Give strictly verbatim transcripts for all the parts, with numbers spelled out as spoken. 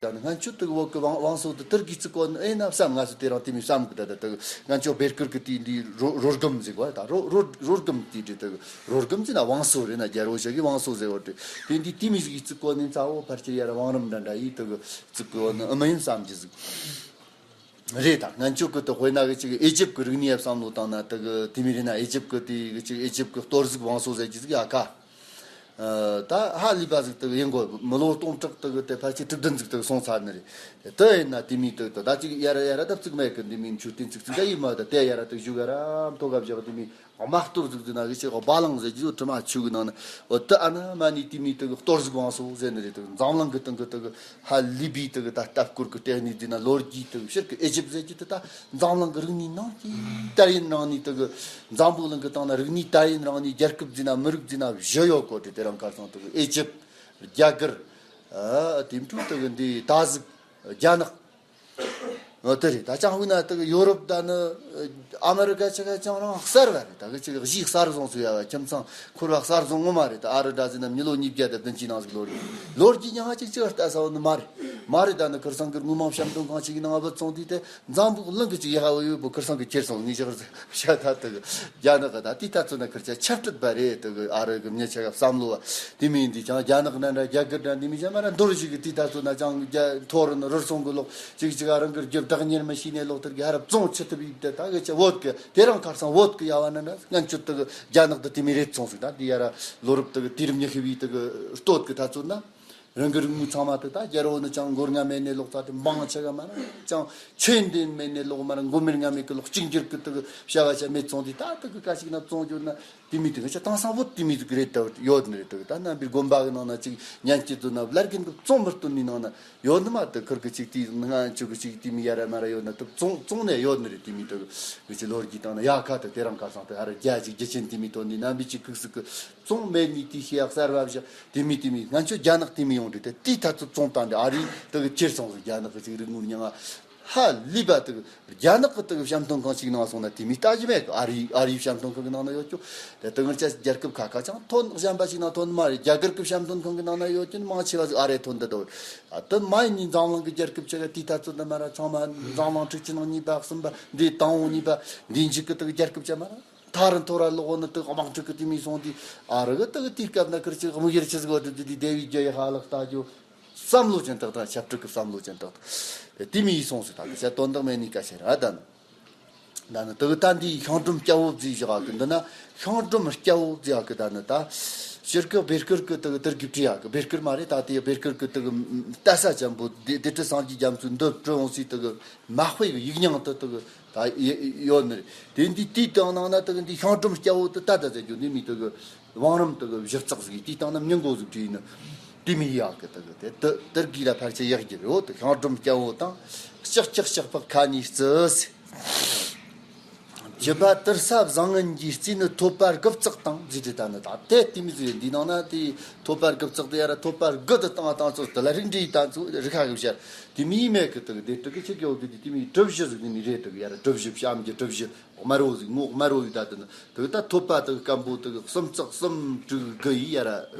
ད་ནི་སྔན་ཆད་དུ་བོད་ཀྱི་བང་བང་སོ་དུ་དུར་གྱིས་བརྩིགས་གོ་ནི་ཨེ་ན་བསམ། ང་ཚོ་དེ་རིང་དེ་མོ་བསམ་གི། ད་ད་དུ་སྔན་ཆད་བེར་ཀུར་གི་དེ་འདི་རོ་རོ་སྒམ་ཟེར་གོ། ད་རོ་རོ་རོ་སྒམ་དེ་འདྲ་དུ་རོ་སྒམ་ཟེར་ན་བང་སོ་རེད་ན། རྒྱལ་པོ་ཞིག་གིས་བང་སོ་ཟེར་བ་དེ་དེ་འདི་དེ་མོ་ཟིག་གིས་བརྩིགས་གོ་ནི་ཚ་བོ། ཕལ་ཆེར་ཡར་བང་རིམ་འདྲ་འདྲ་ཡིས་དུ་བརྩིགས་གོ་ནི་ཨེ་མ་ཡིན་བསམ་གྱི་ཟིག་རེད། ད་སྔན་ཆད་གི་དུ་དཔེར་ན་གི་ཅིག་ཨེ་ཇིབ་གི་རིག་གནས་བསམ་བློ་བཏང་ན་དུ་གི་དེ་མོ་རེད་ན། ཨེ་ཇིབ་གི་དེ་གི་ཅིག་ཨེ་ཇིབ་གི་གཏོར་གཟིག་བང་སོ་ཟེར་གྱི་ཟིག་ཡ་ཁ། ཨ། ད་ཧ་ལས་པ་ཟིག་དུ་ཡིན་གོ། མི་ལོ་སྟོང་ཕྲག་དུ་གི་དེ་ཕལ་ཆེར་དྲུག་བདུན་ཟིག་དུ་སོང་ཚར་ནི་རེད། དེ་ཡིན་ན་དེ་མོ་དུ་དུ་ད་ཅིག་ཡར་ཡར་ད་བརྩིགས་མེད་གི། འདི་མོ་མཆོད་རྟེན་བརྩིགས་བརྩིགས་ད་ཡིན་མ། ད་དེ་ཡར་དུ་བཞུགས་ག་ར་མཐོ་ག་བཞག་དེ་མོ་དམག་གཏོར་ཟིག་ཟིག་ན་གི་ཅིག་སྦ་གླང་ཟེར་གྱི་ཡོད། དྲི་མ་ཆུ་གི་ནང་ན། འོ་དེ་ཨ་ན་མ་ནི་དེ་མོ་དུ་གི་གཏོར་གཟིག་བང་སོ་ཟེར་ནི་རེད། དུ་འཛམ་གླིང་གི་སྟེང་གི་དུ་གི་ཧ་ལས་པའི་དུ་གི་ད་ལྟ་བསྐོར་གི་ལྟེ་གནས་འདི་ན་ལོ་རྒྱུས་དུ་གི་ཕྱིར་གི་ཨེ་ཇིབ་ཟེར་གྱི་དུ་ད་འཛམ་གླིང་གི་རིག་གནས་ནང་གི་དར་ཡིན་རང་ནི་དུ་གི་འཛམ་བུ་གླིང་གི་སྟེང་ན་རིག་གནས་དར་ཡིན་རང་ནི་རྒྱལ་ཁབ་འཛིན་ན་མི་རིགས་འཛིན་ན་བཞི་ཡོད་གོ། དེ་དེ་རིང་ཁ་སང་དུ་གི་ཨེ་ཇིབ། རྒྱ་གར། ཨ། དེ་འཕྲོ་དུ་གི་འདི་ད་གཟིག་རྒྱ་ནག་འོ་དེ་རེད། ད་ཅང་དབུས་ན་དེ་གི་ཡོ་རོབ་ད་ནི་ཨ་མེ་རི་ཀ་ཆ་ག་ཅང་རང་གསར་བ་རེད། ད་གི་ཅིག་གཞིས་གསར་བཟུང་སུ་ཡ་བ། ཁྱིམ་ཚང་འཁོར་བ་གསར་བཟུང་ངོ་མ་རེད། ད་ཨ་རི་འདྲ་ཟེར་ན་མི་ལོ་ཉིས་བརྒྱ་དང་བདུན་ཅུའི་ནང་ཟིག་ལོ་རེད། ལོ་རྒྱུས་ཉང་ང་ཅིག་ཅིག་ལྟ་ས་བོ་ནི་མ་རེད། མ་རེད། ད་ནི་ཁུར་སང་གི་དངོས་མང་བཤམས་སྟོན་ཁང་ཅིག་ནང་བུད་སོང་དུས་དེ་འཛམ་བུ་གླིང་གི་ཅིག་ཡ་ཧ་བོ་ཡོད་པོ་ཁུར་སང་གི་ཁྱེར་སོང་ངེས་ཅག་བཤད། ད་དེ་གི་རྒྱ་ནག་གི་ད་དེ་ད་ཚོད་ན་ཁུར་ཆ་ཆབ་ཏུ་བ་རེད། དེ་གི་ཨ་རི་གི་མྱི་ཆ་ག་བསམ་བློ་བ་དེ་མིན་འདི་ཅང་རྒྱ་ནག་ན་འདྲ་རྒྱ་གར་འདྲ་འདི་མི་ཅང་མ་ར་འདོར་ཞིག་གི་དེ་ད་ཚོད་ན་ཅང་རྒྱ་ཐོ་རུ་ནི་རུར་སོང་གི་ལོག་ཅིག་ཅིག་ཨ་རང་གི་རྒྱུ་བདག་གཉེར་མི་ཤེས་ནས་ལོག་དེར་གི་ཧ་ར་བཙོང་ཆི་ཐུབ་ཡིབ་དེ་ད་གི་ཆ་བོད་གི་དེ་རང་ཁར་སང་བོད་གི་ཡ་བ་ན་འདྲ་སྔན་ཆད་དེ་གི་རྒྱ་ནག་དེ་དེ་མི་རེད་སོང་ཟིག་ད་དེ་ཡ་ར་ལོ་རབས་དེ་གི་དུས་རབས་ཉི་ཤུ་བའི་དེ་གི་སྟོད་གི་ད་ཚོད་ན། རང་གི་རིག་དངོས་ཚང་མ་དེ་ད་རྒྱལ་བོ་ནི་ཅང་མགོ་རྔ་མེད་ནས་ལོག་ཚར་དེ་འབངས་ཆ་ག་མ་ར་ཅང་ཆོས་འདོན་མེད་ནས་ལོག་མ་ར་མགོ་མེད་རྔ་མེད་གི་ལོག་གཅིག་འགྱུར་གི་དེ་གི་བྱ་བ་བྱ་མེད་སོང་དེ་ད་དེ་གི་ཀ་ཞིག་ན་བཙོང་རྒྱུ་ན་དེ་མི་དེ་གི་ཆ་དེང་སང་བོད་དེ་མི་དེ་གི་རེད་ད་ཡོད་ནི་རེད། དེ་གི་ད་རྣམ་པའི་དགོན་པ་གི་ནང་ན་ཅིག་ཉན་སྐྱིད་དུ་ན་བླར་གིན་གི་བཙོང་མི་སྟོན་ནི་ནང་ན་ཡོད་ནི་མ། དེ་ཁུར་གི་ཅིག་དེ་ང་ཆུ་གི་ཅིག་དེ་མི་ཡ་ར་མ་ར་ཡོད་ན་དེ་བཙོང་བཙོང་ནས་ཡོད་ནི་རེད། དེ་མི་དེ་གི་གི་ཅི་ལོ་རྒྱུས་དང་ན་ཡ་ཁ་དེ་དེ་རང་ཁ་སང་དེ་ཧ་ར་རྒྱ་ཅིག་རྒྱུ་ཆེན་དེ་མི་དོན་ནི་རྣམ་པའི་ཅིག་ཁུག་སི་གི་བཙོང་མེད་ནི་དེ་ཤེས་ཡག་གསར་བ་བཞག་དེ་མི་དེ་མི་ང་ཚོ་རྒྱ་ནག་དེ་མི་ཡོང་དུས་དེ་དེའི་ཐད་དུ་བཙོང་བཏང་དེ་ཨ་རི་དེ་གི་ཁྱེར་སོང་ཟིག་རྒྱ་ནག་གི་ཅིག་རིག་དངོས་མྱིང་ང་ཧ་ལས་པ་དེ་གི་རྒྱ་ནག་གི་དེ་གི་བཤམས་སྟོན་ཁང་ཞིག་ནང་སོང་ན་དེ་མི་ལྟ་རྒྱུ་མེད་གི་ཨ་རི་ཨ་རིའི་བཤམས་སྟོན་ཁང་གི་ནང་ན་ཡོད་ཀྱོ། དེ་དེ་ངར་ཅག་རྒྱལ་ཁབ་ཁ་ཁ་ཅང་ཐོན་གཞན་པ་ཞིག་ནང་ཐོན་མ་རེད། རྒྱ་གར་གི་བཤམས་སྟོན་ཁང་གི་ནང་ན་ཡོད་ཀྱོ་ནི་མང་ཆེ་བ་ཟིག་ཨ་རི་ཐོན་འདི་དོ། ཨ་དེ་མ་ཡིན་ནི་འཛམ་གླིང་གི་རྒྱལ་ཁབ་ཆ་ག་དེའི་ཐད་དུ་འདི་མ་ར་ཚང་མ་འཛམ་གླིང་འཁྲུག་ཆེན་ནང་གཉིས་པ་གསུམ་པ་འདི་དང་བོ་གཉིས་པ་འདི་འཇིག་གི་དེ་གི་རྒྱལ་ཁབ་ཆ་མ་ར། ཐག་རིང་ཐོ་ར་ལོག་ནི་དུ་དམག་འཁྲུག་གི་དེ་མི་སོང་དུས་ཨ་རི་གི་དུ་གི་དེའི་སྐབས་ན་ཁིར་ཅིག་དམིགས་ཡུལ་ཆི་ཟིག་བ་དུ་དུ་དེ་སྡེ་བའི་རྒྱ་ཡི་ཧ་ལག་ལྟ་རྒྱུ་བསམ་བློ་ཅན་དག་དང་ཆབ་སྲིད་ཀྱི་བསམ་བློ་ཅན་དག་དེ་མི་ཡི་སོང་ཟིག་ད་གི་ཆ་དོན་དག་མེད་ནི་ཀ་ཤེ་ར་ད་ནི་ད་ནི་དུ་གི་ད་འདི་ཤང་སྒྲོམ་སྐྱ་བོ་བརྫིས་བཞག་གི་འདི་ན་ཤང་སྒྲོམ་སྐྱ་བོ་བརྫིས་གི་ད་ནི་ད་ཕྱིར་གི་བེར་ཀིར་གི་དུ་གི་དུར་གི་བྲིས་ཡག་གི་བེར་ཀིར་མ་རེད། ད་དེ་བེར་ཀིར་གི་དུ་གི་ལྟ་ས་ཅན་པོ་དེ་དེ་ཁྲི་སངས་རྒྱས་རྒྱ་མཚོའི་འདི་བྲི་འོང་སི་དུ་གི་མ་དཔེ་གི་ཡིག་རྙིང་དུ་དུ་གི་ད་ཡོད་ནི་རེད། དེ་འདི་དེའི་སྟེང་ནང་ན་དེ་གི་འདི་ཤང་སྒྲོམ་སྐྱ་བོ་དེ་ད་ད་ཟེར་རྒྱུ་འདི་མི་དེ་གི་བང་རིམ་དེ་གི་གཞི་རྩག་ཟིག་དེའི་སྟེང་ན་མྱི་མགོ་ཟིག་བྲིས་ནི་དེ་མི་ཡག་གི་དེ་གི་དེ་དེ་དེར་གི་ལ་ཕལ་ཆེར་ཡག་གི་རེད། འོ་དེ་ཤང་སྒྲོམ་སྐྱ་བོ་དང་ལྕགས་ལྕགས་ལྕགས་ཕག་ཁ་གཉིས་བརྩི། བཅུ་པ་དུར་ས་བཟང་ངན་གྱིས་བརྩིས་ནི་ཐོད་པ་དགུ་བརྩེགས་དང་ཟེར་དེ་ད་ནི་ད་དེ་དེ་མི་ཟིག་འདི་ནང་ན་དེ་ཐོད་པ་དགུ་བརྩེགས་དེ་ཡ་ར་ཐོད་པ་དགུ་དེ་བཏང་བཏང་ཚོ་དེ་ལ་རིགས་འདྲའི་ད་ཚོ་རིགས་ཁ་གི་བཤད། དེ་མིའི་མེད་གི་དག་དེ་དག་གི་ཆི་གེའོ་གི་དེ་དེ་མིའི་གྲུ་བཞི་ཟིག་དེ་མི་རེད། དག་ཡ་ར་གྲུ་བཞི་བཤམ་གྱི་གྲུ་བཞི་དམར་བོ་ཟིག་ངོ་དམར་བོ་ཡི་ད་དེ་ནི་དག་ད་ཐོད་པ་དག་སྐམ་པོ་དག་གསུམ་བརྩེགས་གསུམ་དྲུག་དགུ་ཡི་ཡ་ར་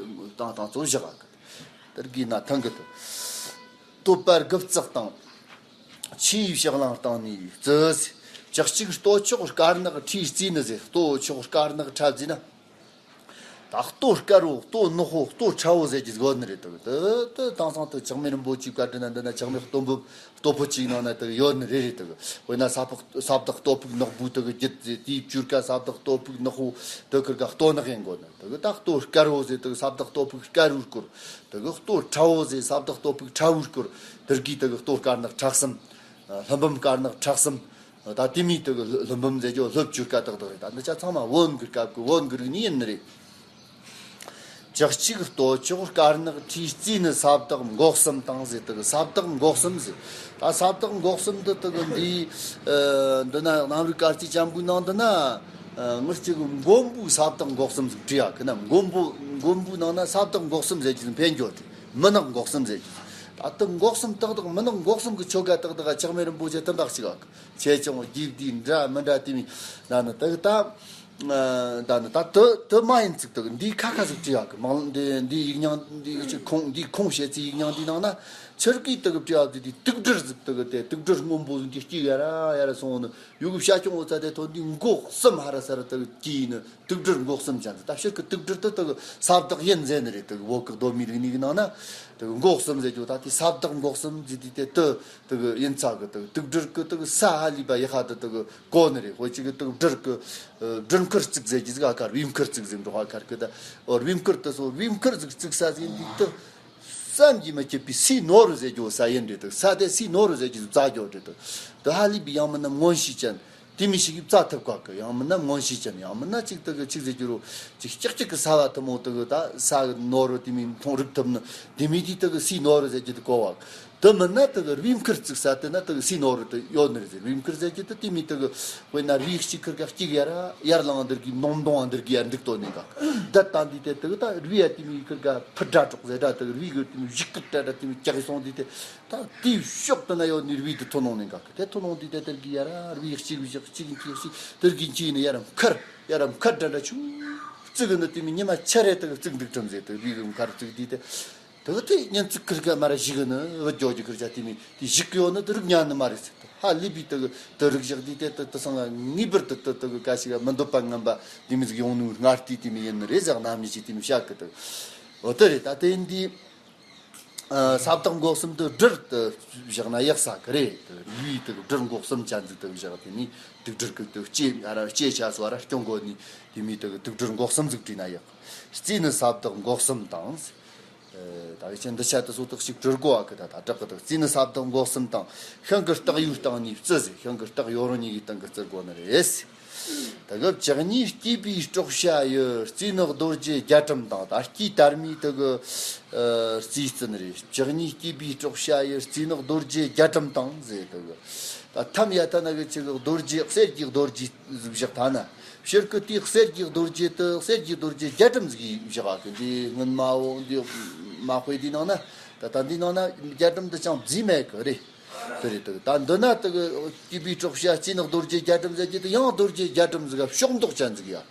བཏང་བཏང་ཚོ་བཞག་གི་དེར་གི་ན་ཐང་གི་དེ་ཐོད་པ་དགུ་བརྩེགས་དང་། ཆུའི་ཕྱག་ལེན་བཏང་ནས་བརྩི། བཅུ་གཅིག་ལྟོ་ཆོག་དཀར་ནག་ཁྲིས་བརྩིས་ནི་ཟེར། ལྟོ་ཆོག་དཀར་ནག་ཁྲ་བརྩིས་ན། ད་ལྟོ་དཀར་བོ་ལྟོ་ནག་པོ་ལྟོ་ཁྲ་བོ་ཟེར་གྱི་དགོས་ནི་རེད་དོ། དེ་དེ་དེང་སང་དུ་ཆགས་མེད་རིན་པོ་ཆེའི་བཀའ་དྲིན་ན་འདི་ན་ཆགས་མེད་ལྟོ་འབུབ་ལྟོ་ཕོ་གཅིག་ནང་ན་དེ་ཡོད་ནི་རེད་རེད་དོ། དཔེར་ན་ས་ཕག་ས་བདག་ལྟོ་ཕུག་ནག་པོའི་དེ་གི་རྒྱུད་ཟེར་དེའི་བཅུར་ཀ་ས་བདག་ལྟོ་ཕུག་ནག་པོ་དེ་ཁིར་ཀ་ལྟོ་ནག་ཡིན་དགོས་ནི་དེ་གི་ད་ལྟོ་དཀར་བོ་ཟེར་དེ་གི་ས་བདག་ལྟོ་ཕུག་དཀར་བོའི་སྐོར། དེ་གི་ལྟོ་ཁྲ་བོ་ཟེར་ས་བདག་ལྟོ་ཕུག་ཁྲ་བོའི་སྐོར། དེར་གི་དེ་གི་ལྟོ་དཀར་ནག་ཁྲ་གསུམ། ལྷུན་འབུམ་དཀར་ནག་ཁྲ་གསུམ། ད་དེ་མིའི་དེ་གི་ལྷུན་འབུམ་ཟེར་རྒྱུ་ལྷོ་བཅུ་ཀ་དག་དག་རེད། ད་འདི་ཆ་ཚང་མ་བོན་གི་སྐབས་ཀྱི་བོན་གི་རིག་གནས་ཡིན་ནི་རེད། བཅུ་གཅིག་ལྟོ་ཆོག་དཀར་ནག་ཁྲིས་བརྩིས་ནི་ས་བདག་མགོ་གསུམ་དང་ཟེར། དེ་གི་ས་བདག་མགོ་གསུམ་ཟེར། ད་ས་བདག་མགོ་གསུམ་འདི་དེ་གི་འདི་འདི་ན་གནམ་རིག་དཀར་སྐྱིད་ཅན་པོའི་ནང་འདི་ན་ངར་གཅིག་གི་མགོན་པོའི་ས་བདག་མགོ་གསུམ་ཟིག་བྲིས་ཡ་གི་ན། མགོན་པོ་མགོན་པོའི་ནང་ན་ས་བདག་མགོ་གསུམ་ཟེར་གྱི་ཕན་འགྱོ་དེ་མི་ནག་མགོ་གསུམ་ཟེར་གྱི། ད་དེ་མགོ་གསུམ་དག་དག་མི་ནག་མགོ་གསུམ་གི་ཆོ་ག་དག་དག་ཆགས་མེད་རིན་པོ་ཆེ་དེ་འདག་ཅིག་ཨ། ཆེ་ཆུང་རྒྱས་བསྡུས་འདྲ་མི་འདྲ་དེ་མི་ད་ནི་དེ་ད་ད་ནི་ད་དེ་དེ་མ་ཡིན་ཚིག་དེ་འདི་ཁ་ཁ་ཟིག་བྲིས་ཡག་གི་མང་འདི་འདི་ཡིག་རྙིང་འདི་ཅིག་ཁུངས་འདི་ཁུངས་བཤད་ཚེ་ཡིག་རྙིང་འདི་ནང་ན་ ཕྱིར་གི་དུ་གི་བྲིས་བ་དེ་དུག་སྦྲུལ་ཟིག་དུ་གི་དེ་དུག་སྦྲུལ་སྔོན་པོ་ཟིག་གི་སྐྱེས་ཡ་ར་ཡ་ར་སོང་ནི་ཡུ་གི་བྱ་ཁྱུང་འོ་ཚ་དེ་ཐོན་དུས་མགོ་གསུམ་ཧ་ར་ས་ར་དུ་གི་སྐྱེས་ནི་དུག་སྦྲུལ་མགོ་གསུམ་ཅན་ཟིག་ད་ཕྱིར་གི་དུག་སྦྲུལ་དུ་དུ་གི་ས་བདག་ཡིན་ཟེར་ནི་རེད། དུ་གི་བོད་གི་གདོད་མའི་རིག་གནས་གི་ནང་ན་དུ་གི་མགོ་གསུམ་ཟེར་རྒྱུ་ད་དེ་ས་བདག་མགོ་གསུམ་ཟེར་དུས་དེ་དུ་དུ་གི་ཡིན་ཚ་གི་དུ་གི་དུག་སྦྲུལ་གི་དུ་གི་ས་ཧ་ལི་བ་ཡི་ཧ་དུ་དུ་གི་གོ་ནི་རེད། ཧོ་ཅིག་གི་དུ་གི་སྦྲུལ་གི་སྦྲུལ་མཁུར་བཙུགས་ཟེར་གྱི་ཟིག་ཨ་ཁར་བེའུ་མཁུར་བཙུགས་ཟེར་འགྲོ་ཧ་ཁར་གི་ད་འོ་བེའུ་མཁུར་དུ་སོ་བེའུ་མཁུར་ཟིག་བཙུགས་ས་ཟིན་དུས་དུ། བསམ་གྱིས་མི་ཁྱབ་པའི་སའི་ནོར་བུ་ཟེར་རྒྱུ་ས་ཡིན་རེད་དུ། ས་དེ་སའི་ནོར་བུ་ཟེར་རྒྱུ་རྩ་རྒྱུ་རེད་དུ། དུ་ཧ་ལི་བི་ཡང་མིན་ན་མངོན་ཤེས་ཅན། དེ་མི་ཞིག་གིས་རྩ་ཐུབ་ག་གི་ཡང་མིན་ན་མངོན་ཤེས་ཅན་ཡང་མིན་ན་ཅིག་དུ་གི་ཅིག་ཟེར་རྒྱུ་རུ་ཅིག་ཀྱག་ཀྱག་གི་ས་བ་ཐུ་མོ་དུ་གི་ད་ས་གི་ནོར་བུ་དེ་མི་མཐོང་རིག་ཐུབ་ནི་དེ་མི་དེ་དུ་གི་སའི་ནོར་བུ་ཟེར་རྒྱུ་དུ་གོ་བ། དུ་མིན་ན་དུ་གི་བེའུ་མཁུར་བཙུགས་ས་དེ་ན་དུ་གི་སའི་ནོར་བུ་དུ་ཡོད་ནི་རེད་ཟེར། བེའུ་མཁུར་ཟེར་རྒྱུ་དུ་དེ་མི་དུ་གི་དཔེར་ན་རུས་གཅིག་ཁུར་ག་གཅིག་ཡར་ཡར་ལངས་འདིར་གི་ནོམ་གདོང་འདིར་གི་ཡར་འདུག་ཏོ་ནི་ག་ད་ད་འདི་དེ་དུ་གི་ད་རུས་ཡ་དེ་མི་ཁུར་ག་ཕུ་དྲ་གྲོགས་ཟེར་དྲ་དུ་གི་རུས་གི་དེ་མི་བཞི་ཁུར་དྲ་དྲ་དེ་མི་ཀྱག་གི་སོང་འདི་དེ་ད་དེའི་ཕྱོགས་དུ་ན་ཡོད་ནི་རུས་དུ་ཐོན་ནོ་ནི་ག་དེ་ཐོན་ནོ་འདི་དེ་དུ་གི་ཡར་རུས་གཅིག་བཞག་གཅིག་གི་གཅིག་དུ་གི་གཅིག་ནི་ཡར་མཁར་ཡར་མཁར་དྲ་དྲ་ཆུ་བཙུགས་གི་ནི་དེ་མི་ཉི་མ་ཆ་རེ་དུ་གི་བཙུགས་འདུག་ཁྲིམས་ཟེར་དུ་རུས་གི་མཁར་བཙུགས་འདི་དེ། དེ་གི་དེ་གཉན་ཚིག་ཁིར་ཀ་མ་ར་ཞིག་གི་ནི་བུ་ཇོ་ཇི་ཁིར་ཆ་དེ་མི་དེ་ཞིག་གི་ཡོད་ནི་དེ་རིག་ཉན་ནི་མ་རེད་ཟེར་དུ་ཧ་ལི་བི་དེ་གི་དེ་རིག་བཞག་དེ་དེ་དེ་དེ་སང་ངེས་པར་དུ་དེ་དེ་གི་ཀ་ཞིག་མི་འདོད་པ་ངན་པ་དེ་མི་ཟིག་ཡོང་ནི་སྔར་དུས་དེ་མི་ཡིན་ནི་རེད་ཟེར་ནམ་ཉི་ཞིག་དེ་མི་བཤད་གི་དེ་འོ་དེ་རེད། ད་དེ་འདི་ས་བདག་མགོ་གསུམ་དུ་སྦྲུལ་དུ་བཞག་ན་ཡག་ས་གི་རེད། དེ་ཡུའི་དེ་གི་སྦྲུལ་མགོ་གསུམ་ཅན་ཟིག་དུ་བཞག་དེ་ནི་དུག་སྦྲུལ་གི་དེ་ལྕེ་ཨ་ར་ལྕེ་ཆ་སོ་ཨ་ར་སྐྱོང་གོ་ནི་དེ་མི་དེ་གི་དུག་སྦྲུལ་མགོ་གསུམ་ཟིག་བྲིས་ན་ཡག་རྩིས་ནི་ས་བདག་མགོ་གསུམ་དང་། ད་ཡི་ཆེན་འདི་ཆ་དུ་སོ་ཐག་ཞིག་གྲུར་གོ་བ་གི་ད་ད་དྲག་གི་དག་རྩིས་ནི་ས་བདག་མགོ་གསུམ་དང་ཤིང་གི་སྟག་ཡུ་སྟེང་ནས་བརྩི་ཟེར། ཤིང་གི་སྟག་ཡོ་རོ་གཉིས་ཀྱི་སྟེང་གི་བརྩི་དགོ་ནི་རེད། ད་གི་བཅུ་གཉིས་སྐྱེས་པའི་སྲོག་བྱ་ཡི་རྩིས་ནི་རྡོ་རྗེ་རྒྱ་གྲམ་དང་ད་སྐྱེས་དར་མའི་དུ་གི་རྩིས་རྩི་ནི་རེད། བཅུ་གཉིས་སྐྱེས་པའི་སྲོག་བྱ་ཡི་རྩིས་ནི་རྡོ་རྗེ་རྒྱ་གྲམ་དང་ཟེར་དུ་གི་ད་ཐམ་ཡ་ཐ་ན་གི་ཆི་གི་རྡོ་རྗེ་གསེར་གྱི་རྡོ་རྗེ་བཞག་ཐ་ན། ཕྱིར་གི་དེའི་གསེར་གྱི་རྡོ་རྗེ་དུ་གསེར་གྱི་རྡོ་རྗེ་རྒྱ་གྲམ་ཟིག་གིས་བཞག་གི་འདི་སྔོན་མའོ་འདི་མ་དཔེ་འདི་ནང་ན་ད་ད་འདི་ནང་ན་རྒྱ་གྲམ་འདི་ཅང་བརྫིས་མེད་གི་རེད། དེ་རེད་དུ་ད་འདི་ན་དུ་གི་སྐྱེས་པའི་སྲོག་བྱ་རྩིས་ནི་རྡོ་རྗེ་རྒྱ་གྲམ་ཟེར་གྱི་དུ་ཡང་རྡོ་རྗེ་རྒྱ་གྲམ་ཟིག་ག་ཕྱོགས་མདོག་ཅན་ཟིག་ཡ།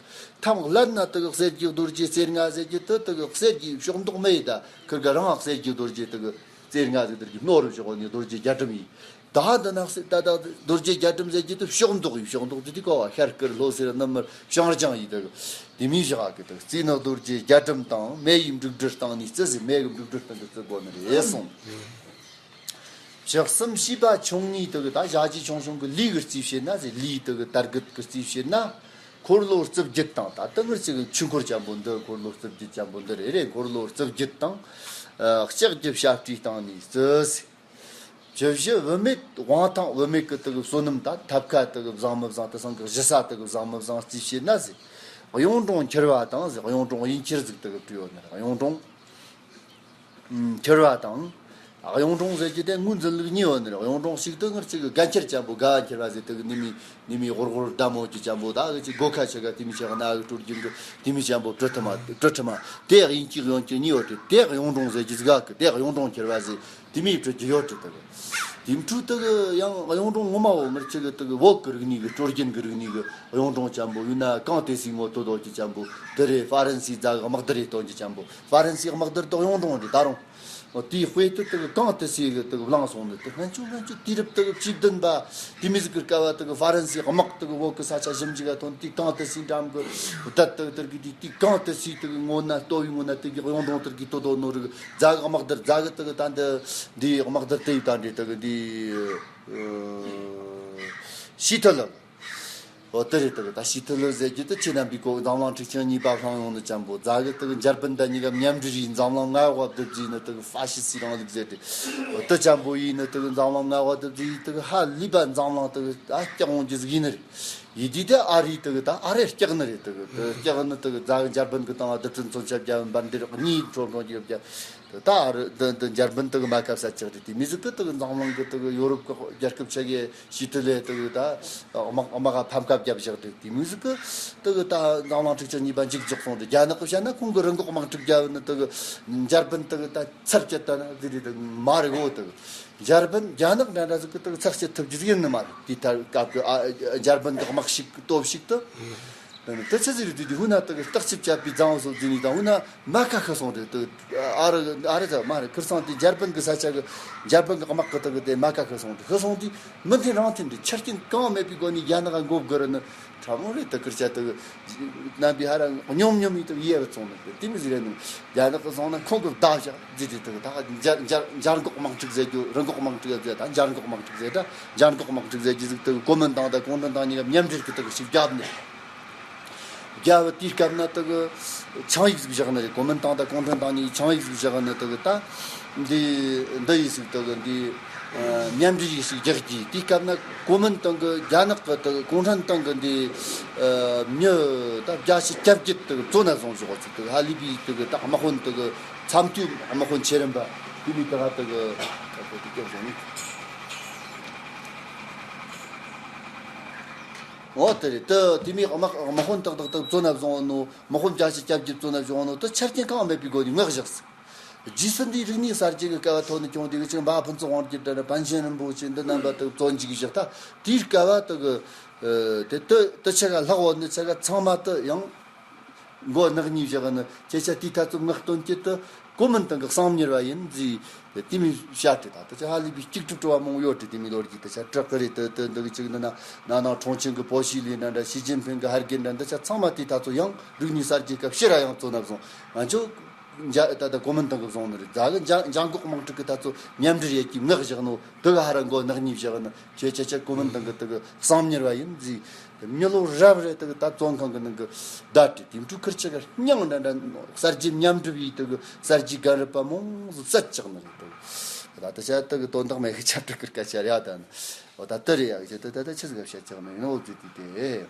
ཐམ་ལན་ན་དུ་གི་གསེར་གྱི་རྡོ་རྗེ་རྩེ་ལྔ་ཟེར་གྱི་དུ་དུ་གི་གསེར་གྱི་ཕྱོགས་མདོག་མེད་ད་ཁིར་ག་རང་གསེར་གྱི་རྡོ་རྗེ་དུ་གི་རྩེ་ལྔ་ཟིག་དུ་གི་ནོར་བཞག་ནི་རྡོ་རྗེ་རྒྱ་གྲམ་ཡིན། ད་འདི་ནག་སེ་ད་ད་རྡོ་རྗེ་རྒྱ་གྲམ་ཟེར་གྱི་དུ་ཕྱོགས་མདོག་ཡིན། ཕྱོགས་མདོག་དེ་དུ་གོ་བ་ཤར་དཀར་ལྷོ་སེར་སྣུམ་དམར་བྱང་ལྗང་ཡིན་དུ་དེ་མིན་བཞག་གི་དུ་རྩིས་ནི་རྡོ་རྗེ་རྒྱ་གྲམ་དང་མེ་ཡི་འབྲུག་སྦྲུལ་སྟེང་ནས་བརྩི་ཟེར། མེ་གི་འབྲུག་སྦྲུལ་སྟེང་གི་བརྩི་དགོ་ནི་རེད་གསུངས། བཅུ་གསུམ་བྱིས་པ་ཆུང་ངུའི་དུ་གི་ད་བྱ་རྗེས་ཆུང་ཆུང་གི་ལུས་གི་རྩིས་བྱེད་ན་ཟེར། ལུས་དུ་གི་དར་གུད་གི་རྩིས་བྱེད་ན་འཁོར་ལོ་རྩིབས་བརྒྱད་དང་ད་དུ་ངར་ཅིག་ཆུ་འཁོར་ཅན་པོ་འདི་འཁོར་ལོ་རྩིབས་བརྒྱད་ཅན་པོ་འདི་རེ་རེ་འཁོར་ལོ་རྩིབས་བརྒྱད་དང་ལྕགས་ཀྱི་བྱ་སྤྲེལ་སྟེང་ནས་བརྩི་ཟེར། བཅུ་བཞི་བུད་མེད་དབང་ཐང་བུད་མེད་ཀྱི་དུ་གི་བསོད་ནམས་དང་ཐབས་ཁ་དུ་གི་བཟང་མི་བཟང་དུ་སང་གི་གཞི་ས་དུ་གི་བཟང་མི་བཟང་རྩིས་བྱེད་ན་ཟེར། གཡུང་དྲུང་འཁྱིལ་བ་དང་ཟེར། གཡུང་དྲུང་དབྱིན་འཁྱིལ་ཟིག་དུ་གི་བྲིས་ཡོད་ནི་རེད། གཡུང་དྲུང་འཁྱིལ་བ་དང་། གཡུང་དྲུང་ཟེར་གྱི་དེ་ངོས་འཛིན་ལུགས་གཉིས་ཡོད་ནི་རེད། གཡུང་དྲུང་ཞིག་དུ་ངར་ཅིག་གི་དགའ་འཁྱིལ་ཅན་པོ་དགའ་འཁྱིལ་བ་ཟེར་དུ་གི་ནི་མི་ནི་མི་ཧོར་ཧོར་ཟླ་མོ་གྱི་ཅན་པོ་ད་གི་ཅིག་སྒོ་ཁ་ཆེ་ག་དེ་མི་ཆེ་ག་ན་གི་སྤྲོ་རྒྱུན་གི་དེ་མི་ཅན་པོ་གྲུ་ཐི་མ་གྲུ་ཐི་མ་དེ་དབྱིན་སྐྱིད་གཡོན་སྐྱིད་གཉིས་ཡོད་དེ་དེ་གཡུང་དྲུང་ཟེར་གྱི་ཟིག་ག་གི་དེ་གཡུང་དྲུང་འཁྱིལ་བ་ཟེར། དེ་མིའི་ཁྲོད་ཀྱི་ཡོད་ཀྱི་དག་དེ་འཕྲུལ་དག་ཡང་གཡུང་དྲུང་ངོ་མ་བོ་མི་གཅིག་གི་དག་བོད་ཀྱི་རིག་གནས་ཀྱི་སྲོལ་རྒྱུན་གྱི་རིག་གནས་ཀྱི་གཡུང་དྲུང་ཅན་པོ་ཡིན་ན་གང་དེ་སྲིད་ངོ་ཐོ་དོ་ཀྱི་ཅན་པོ་དེ་རེད། ཧྥ་རན་སིའི་རྫ་གི་དམག་སྡེ་རེ་སྟོན་གྱི་ཅན་པོ་ཧྥ་རན་སིའི་དམག་སྡེ་དག་གཡུང་དྲུང་རེད་ད་རུང་། དེའི་དཔེ་དེ་དག་གང་དེ་སྲིད་གི་དག་བླངས་སོང་ནི་དེ་སྔན་ཆུང་སྔན་ཆུང་དུས་རབས་དག་བཅུ་བདུན་པ་དེ་མི་ཟིག་གི་སྐབས་བ་དག་ཧྥ་རན་སིའི་དམག་དག་བོད་ཀྱི་ས་ཆ་ཞིབ་འཇུག་ག་ཐོན་དུས་གང་དེ་སྲིད་འགྲམ་གི་བདག་དག་དེར་གི་དུས་དུས་གང་དེ་སྲིད་དག་ངོ་ན་ལྟོ་བའི་ངོ་ན་དེ་གི་གཡུང་དྲུང་དེར་གི་ལྟོ་དོ་ནོ་རིག་རྫ་གི་དམག་སྡེ་རྫ་གི་དག་ད་འདི་འདིའི་དམག་སྡེ་དེ་ཡི་ད་འདྲེ་དག་འདི་ཤི་ཐལ་ལ། འོ་དེ་རེད་དག་ད་ཤི་ཐལ་ལ་ཟེར་རྒྱུ་དེ་ཁྱེད་རྣམ་པའི་གོ་འཛམ་གླིང་འཁྲུག་ཆེན་གཉིས་པ་ལྷང་ཡོང་ནི་ཅན་པོ་རྫ་གི་དག་འཇར་པན་ད་གཉིས་ཀ་མཉམ་འབྲེལ་ཡིན། འཛམ་གླིང་མངའ་འོག་བསྡུ་རྒྱུ་ནི་དག་ཧྥ་ཤི་སི་རིང་ལུགས་ཟེར་ཏེ་འོ་དེ་ཅན་པོ་ཡིན་ནི་དག་འཛམ་གླིང་མངའ་འོག་བསྡུ་རྒྱུ་ཡིན་དག་ཧ་ལས་པ་འཛམ་གླིང་དག་ཨ་སྐྱག་འོང་རྒྱུ་ཟིག་ཡིན་ནི་རེད། ཡིན་དུས་དེ་ཨ་རི་དག་ད་ཨ་རི་སྐྱག་ནི་རེད། དག་དེ་སྐྱག་ནི་དག་རྫ་གི་འཇར་པན་གི་སྟེང་བདུན་ཕྲག་མཚོན་ཆ་བརྒྱབ་འབར་འདིར་གཉིས་འཕྲོ་འཕྲོ་གི་བརྒྱབ། དེ་ད་ཨ་རི་དེ་དེ་འཇར་པན་དག་མ་ཁབ་ས་ཆགས་རེད། དེ་མི་ཟིག་གི་དག་འཛམ་གླིང་གི་དག་ཡོ་རོབ་གི་རྒྱལ་ཁབ་ཆ་གི་ཤི་ཐལ་ལ་དག་ད་དམག་དམག་ཕམ་ཁ་བརྒྱབ་བཞག་རེད། དེ་མི་ཟིག་གི་དག་ད་འཛམ་གླིང་འཁྲུག་ཆེན་གཉིས་པ་མཇུག་རྫོགས་སོང་རེད། རྒྱ་ནག་གི་བཤད་ན་ཁོང་གི་རི་འགོག་དམག་འཁྲུག་བརྒྱབ་ནི་དག་འཇར་པན་དག་ད་ཚར་བཅད་ད་ན་དེ་རེད། དག་མ་རེད་གོ་དག་འཇར་པན་རྒྱ་ནག་འདྲ་འདྲ་ཟིག་གི་དག་ཚགས་ཆེ་ཐུབ་རྒྱུ་ཟིག་ཡིན་ནི་མ་རེད། དེ་ལྟར་སྐབས་ཀྱི་ཨ་འཇར་པན་གི་དམག་ཞིག་གི་སྟོབས་ཤུགས་དེ། དེ་ཆི་ཟིག་རེད་དུས་དུས་ཧུ་ན་དེ་གི་སྟག་ཆིབ་བཅད་པའི་རྫིང་བཟོ་འཛིན་ནི་དང་ཧུ་ན་མ་ཁ་ཤི་སོང་རེད། དེ་ཨ་རི་ཨ་རི་ཚ་མ་རེད། ཁིར་སང་དེ་འཇར་པན་གི་ས་ཆ་གི་འཇར་པན་གི་དམག་གི་དེ་གི་དེ་མ་ཁ་ཤི་སོང་རེད། ཤི་སོང་དུས་མི་འཐེན་རང་འཐེན་རེད། ཆ་རྐྱེན་གང་མེད་པའི་སྒོ་ནས་རྒྱ་ནག་ག་འགོ་དགོས་རེད་ནི། ཁྲ་མོ་རེད། དེ་ཁིར་ཆ་དེ་གི་རྣམ་པའི་ཧ་ར་སྙོམ་སྙོམ་ཡིན་དེ་ཡེ་བ་ཚོང་ནི་དེ་མི་ཟིག་རེད་ནི། རྒྱ་ནག་གི་སོང་ན་ཁོང་གི་བདག་བཞག་ཟེར་དེ་དེ་གི་ད་འཇར་འཇར་འཇར་འགོག་དམག་འཁྲུག་ཟེར་རྒྱུ་རི་འགོག་དམག་འཁྲུག་ཟེར། ད་འཇར་འགོག་དམག་འཁྲུག་ཟེར། ད་འཇར་འགོག་དམག་འཁྲུག་ཟེར་རྒྱུ་ཟིག་དེ་གི་གོ་མིན་ཏང་དང་གུང་ཁྲན་ཏང་གཉིས་ཀ་མཉམ་འབྲེལ་གི་དེ་གི་ཞིག་བརྒྱབ་ནི། རྒྱ་བོད་དེའི་སྐབས་ན་དེ་གི་ཆིངས་ཡིག་ཟིག་བཞག་ནི་རེད། གོ་མིན་ཏང་དང་གུང་ཁྲན་ཏང་གཉིས་ཆིངས་ཡིག་ཟིག་བཞག་ནི་དེ་གི་ད་འདི་འདི་ཡིག་ཟིག་དེ་གི་འདི་མཉམ་འབྲེལ་ཡིག་ཟིག་རྒྱག་གི། དེའི་སྐབས་ན་གོ་མིན་ཏང་གི་རྒྱ་ནག་གི་དེ་གི་གུང་ཁྲན་ཏང་གི་འདི་མྱི་ད་བརྒྱ་ཆ་གྱ་བརྒྱད་དེ་གི་བཙོན་ན་བཟུང་བཞག་ཅིག་དེ་གི་ཧ་ལས་པའི་དེ་གི་ད་དམག་དཔོན་དེ་གི་ཚབ་མཐོའི་དམག་དཔོན་ཆེ་རིམ་པ་དེ་མི་དེ་ག་དེ་གི་ད་གོ་དེ་སྐྱོབ་བཞག་ནི། འོ་དེ་རེད། དེ་དེ་མོའི་དམག་དམག་དཔོན་ཏག་ཏག་ཏག་བཙོན་ན་བཟུང་ནོ། དམག་དཔོན་བརྒྱ་ཆ་གྱ་བརྒྱད་བཙོན་ན་བཟུང་ནོ། དེ་ཆ་རྐྱེན་གང་མེད་པའི་སྒོ་ནས་མངགས་བཞག་ཟིག་རྗེས་སུ་འདིའི་རིག་གནས་གསར་བརྗེ་གི་སྐལ་བ་ཐོབ་ནས་བྱུང་དེ་གི་ཅིག་འབའ་ཕུན་ཚོགས་དབང་རྒྱལ་དྲ་ནི་པཎ་ཆེན་རིན་པོ་ཆེ་འདི་རྣམ་པ་དེ་གི་བཙོན་འཇུག་བཞག་ད་དེའི་སྐལ་བ་དེ་གི་དེ་དེ་དེ་ཆ་ག་ལྷག་འོ་ནི་ཆ་ག་ཚང་མ་དེ་ཡང་མགོ་ནག་ཉེས་བཞག་ནི། ཁྱེད་ཆ་དེའི་ཐ་ཚོ་མངགས་དོན་གྱི་དེ་གོ་མིན་ཏང་གི་གསང་མྱུལ་བ་ཡིན་ཟེར། དེ་མི་བཤད་དེ་ད་དེ་ཆ་ཧ་ལས་པའི་གཅིག་སྒྲིལ་སྤྲོ་བ་མང་ཡོད་དེ། དེ་མི་ལོ་རྒྱུས་དེ་ཆ་དྲག་གི་རེད། དེ་དེ་འདི་གི་གཅིག་འདི་ན་ན་ནང་ཁྲོང་ཆེན་གི་པོ་ཤི་ལི་འདྲ་འདྲ་ཞི་ཅིན་ཕིང་གི་ཧར་གན་འདྲ་འདི་ཆ་ཚང་མ་དེའི་ཐ་ཚོ་ཡང་རིག་གནས་གསར་བརྗེ་སྐབས་ཕྱིར་ར་ཡང་བཙོན་ན་བཟུང་། ང་ཚོ་འཇ་ད་ལྟ་གོ་མིན་ཏང་གི་བཟུང་ནི་རེད། རྫ་གི་འཇ་འཇ་འགོག་དམག་འཁྲུག་གི་ཐ་ཚོ་མཉམ་འབྲེལ་ཡེད་ཀྱི་མངགས་བཞག་ནོ་དེ་ག་ཧ་ར་མགོ་ནག་ཉེས་བཞག་ནི། ཁྱེད་ཆ་ཆ་གོ་མིན་ཏང་གི་དེ་གི་གསང་མྱུལ་བ་ཡིན་ཟེར། མྱི་ལོ་རབས་རེ་དེ་གི་ད་བཙོན་ཁང་གི་ནང་གི་བསྡད་དེ་དེ་འཕྲུལ་ཁུར་ཆ་ག་སྙིང་འདྲ་འདྲ་གསར་བརྗེ་མཉམ་སྒྲུབ་ཡིས་དེ་གི་གསར་བརྗེ་རྒན་རབས་པ་མང་ཟིག་བསད་ཆགས་ནི་རེད། དེ་གི་ད་ད་ཆ་དེ་གི་དོན་དག་མེད་གི་ཆབ་སྲིད་ཀི་སྐད་ཆ་རེད་ད་ནི། འོ་ད་དེ་རེད་ཡ་གི་ཆ་དེ་ད་ད་ཆི་ཟིག་བཤད་ཆགས་ནི་ཡིན་ནོ་ཟེར་དུས་དེ།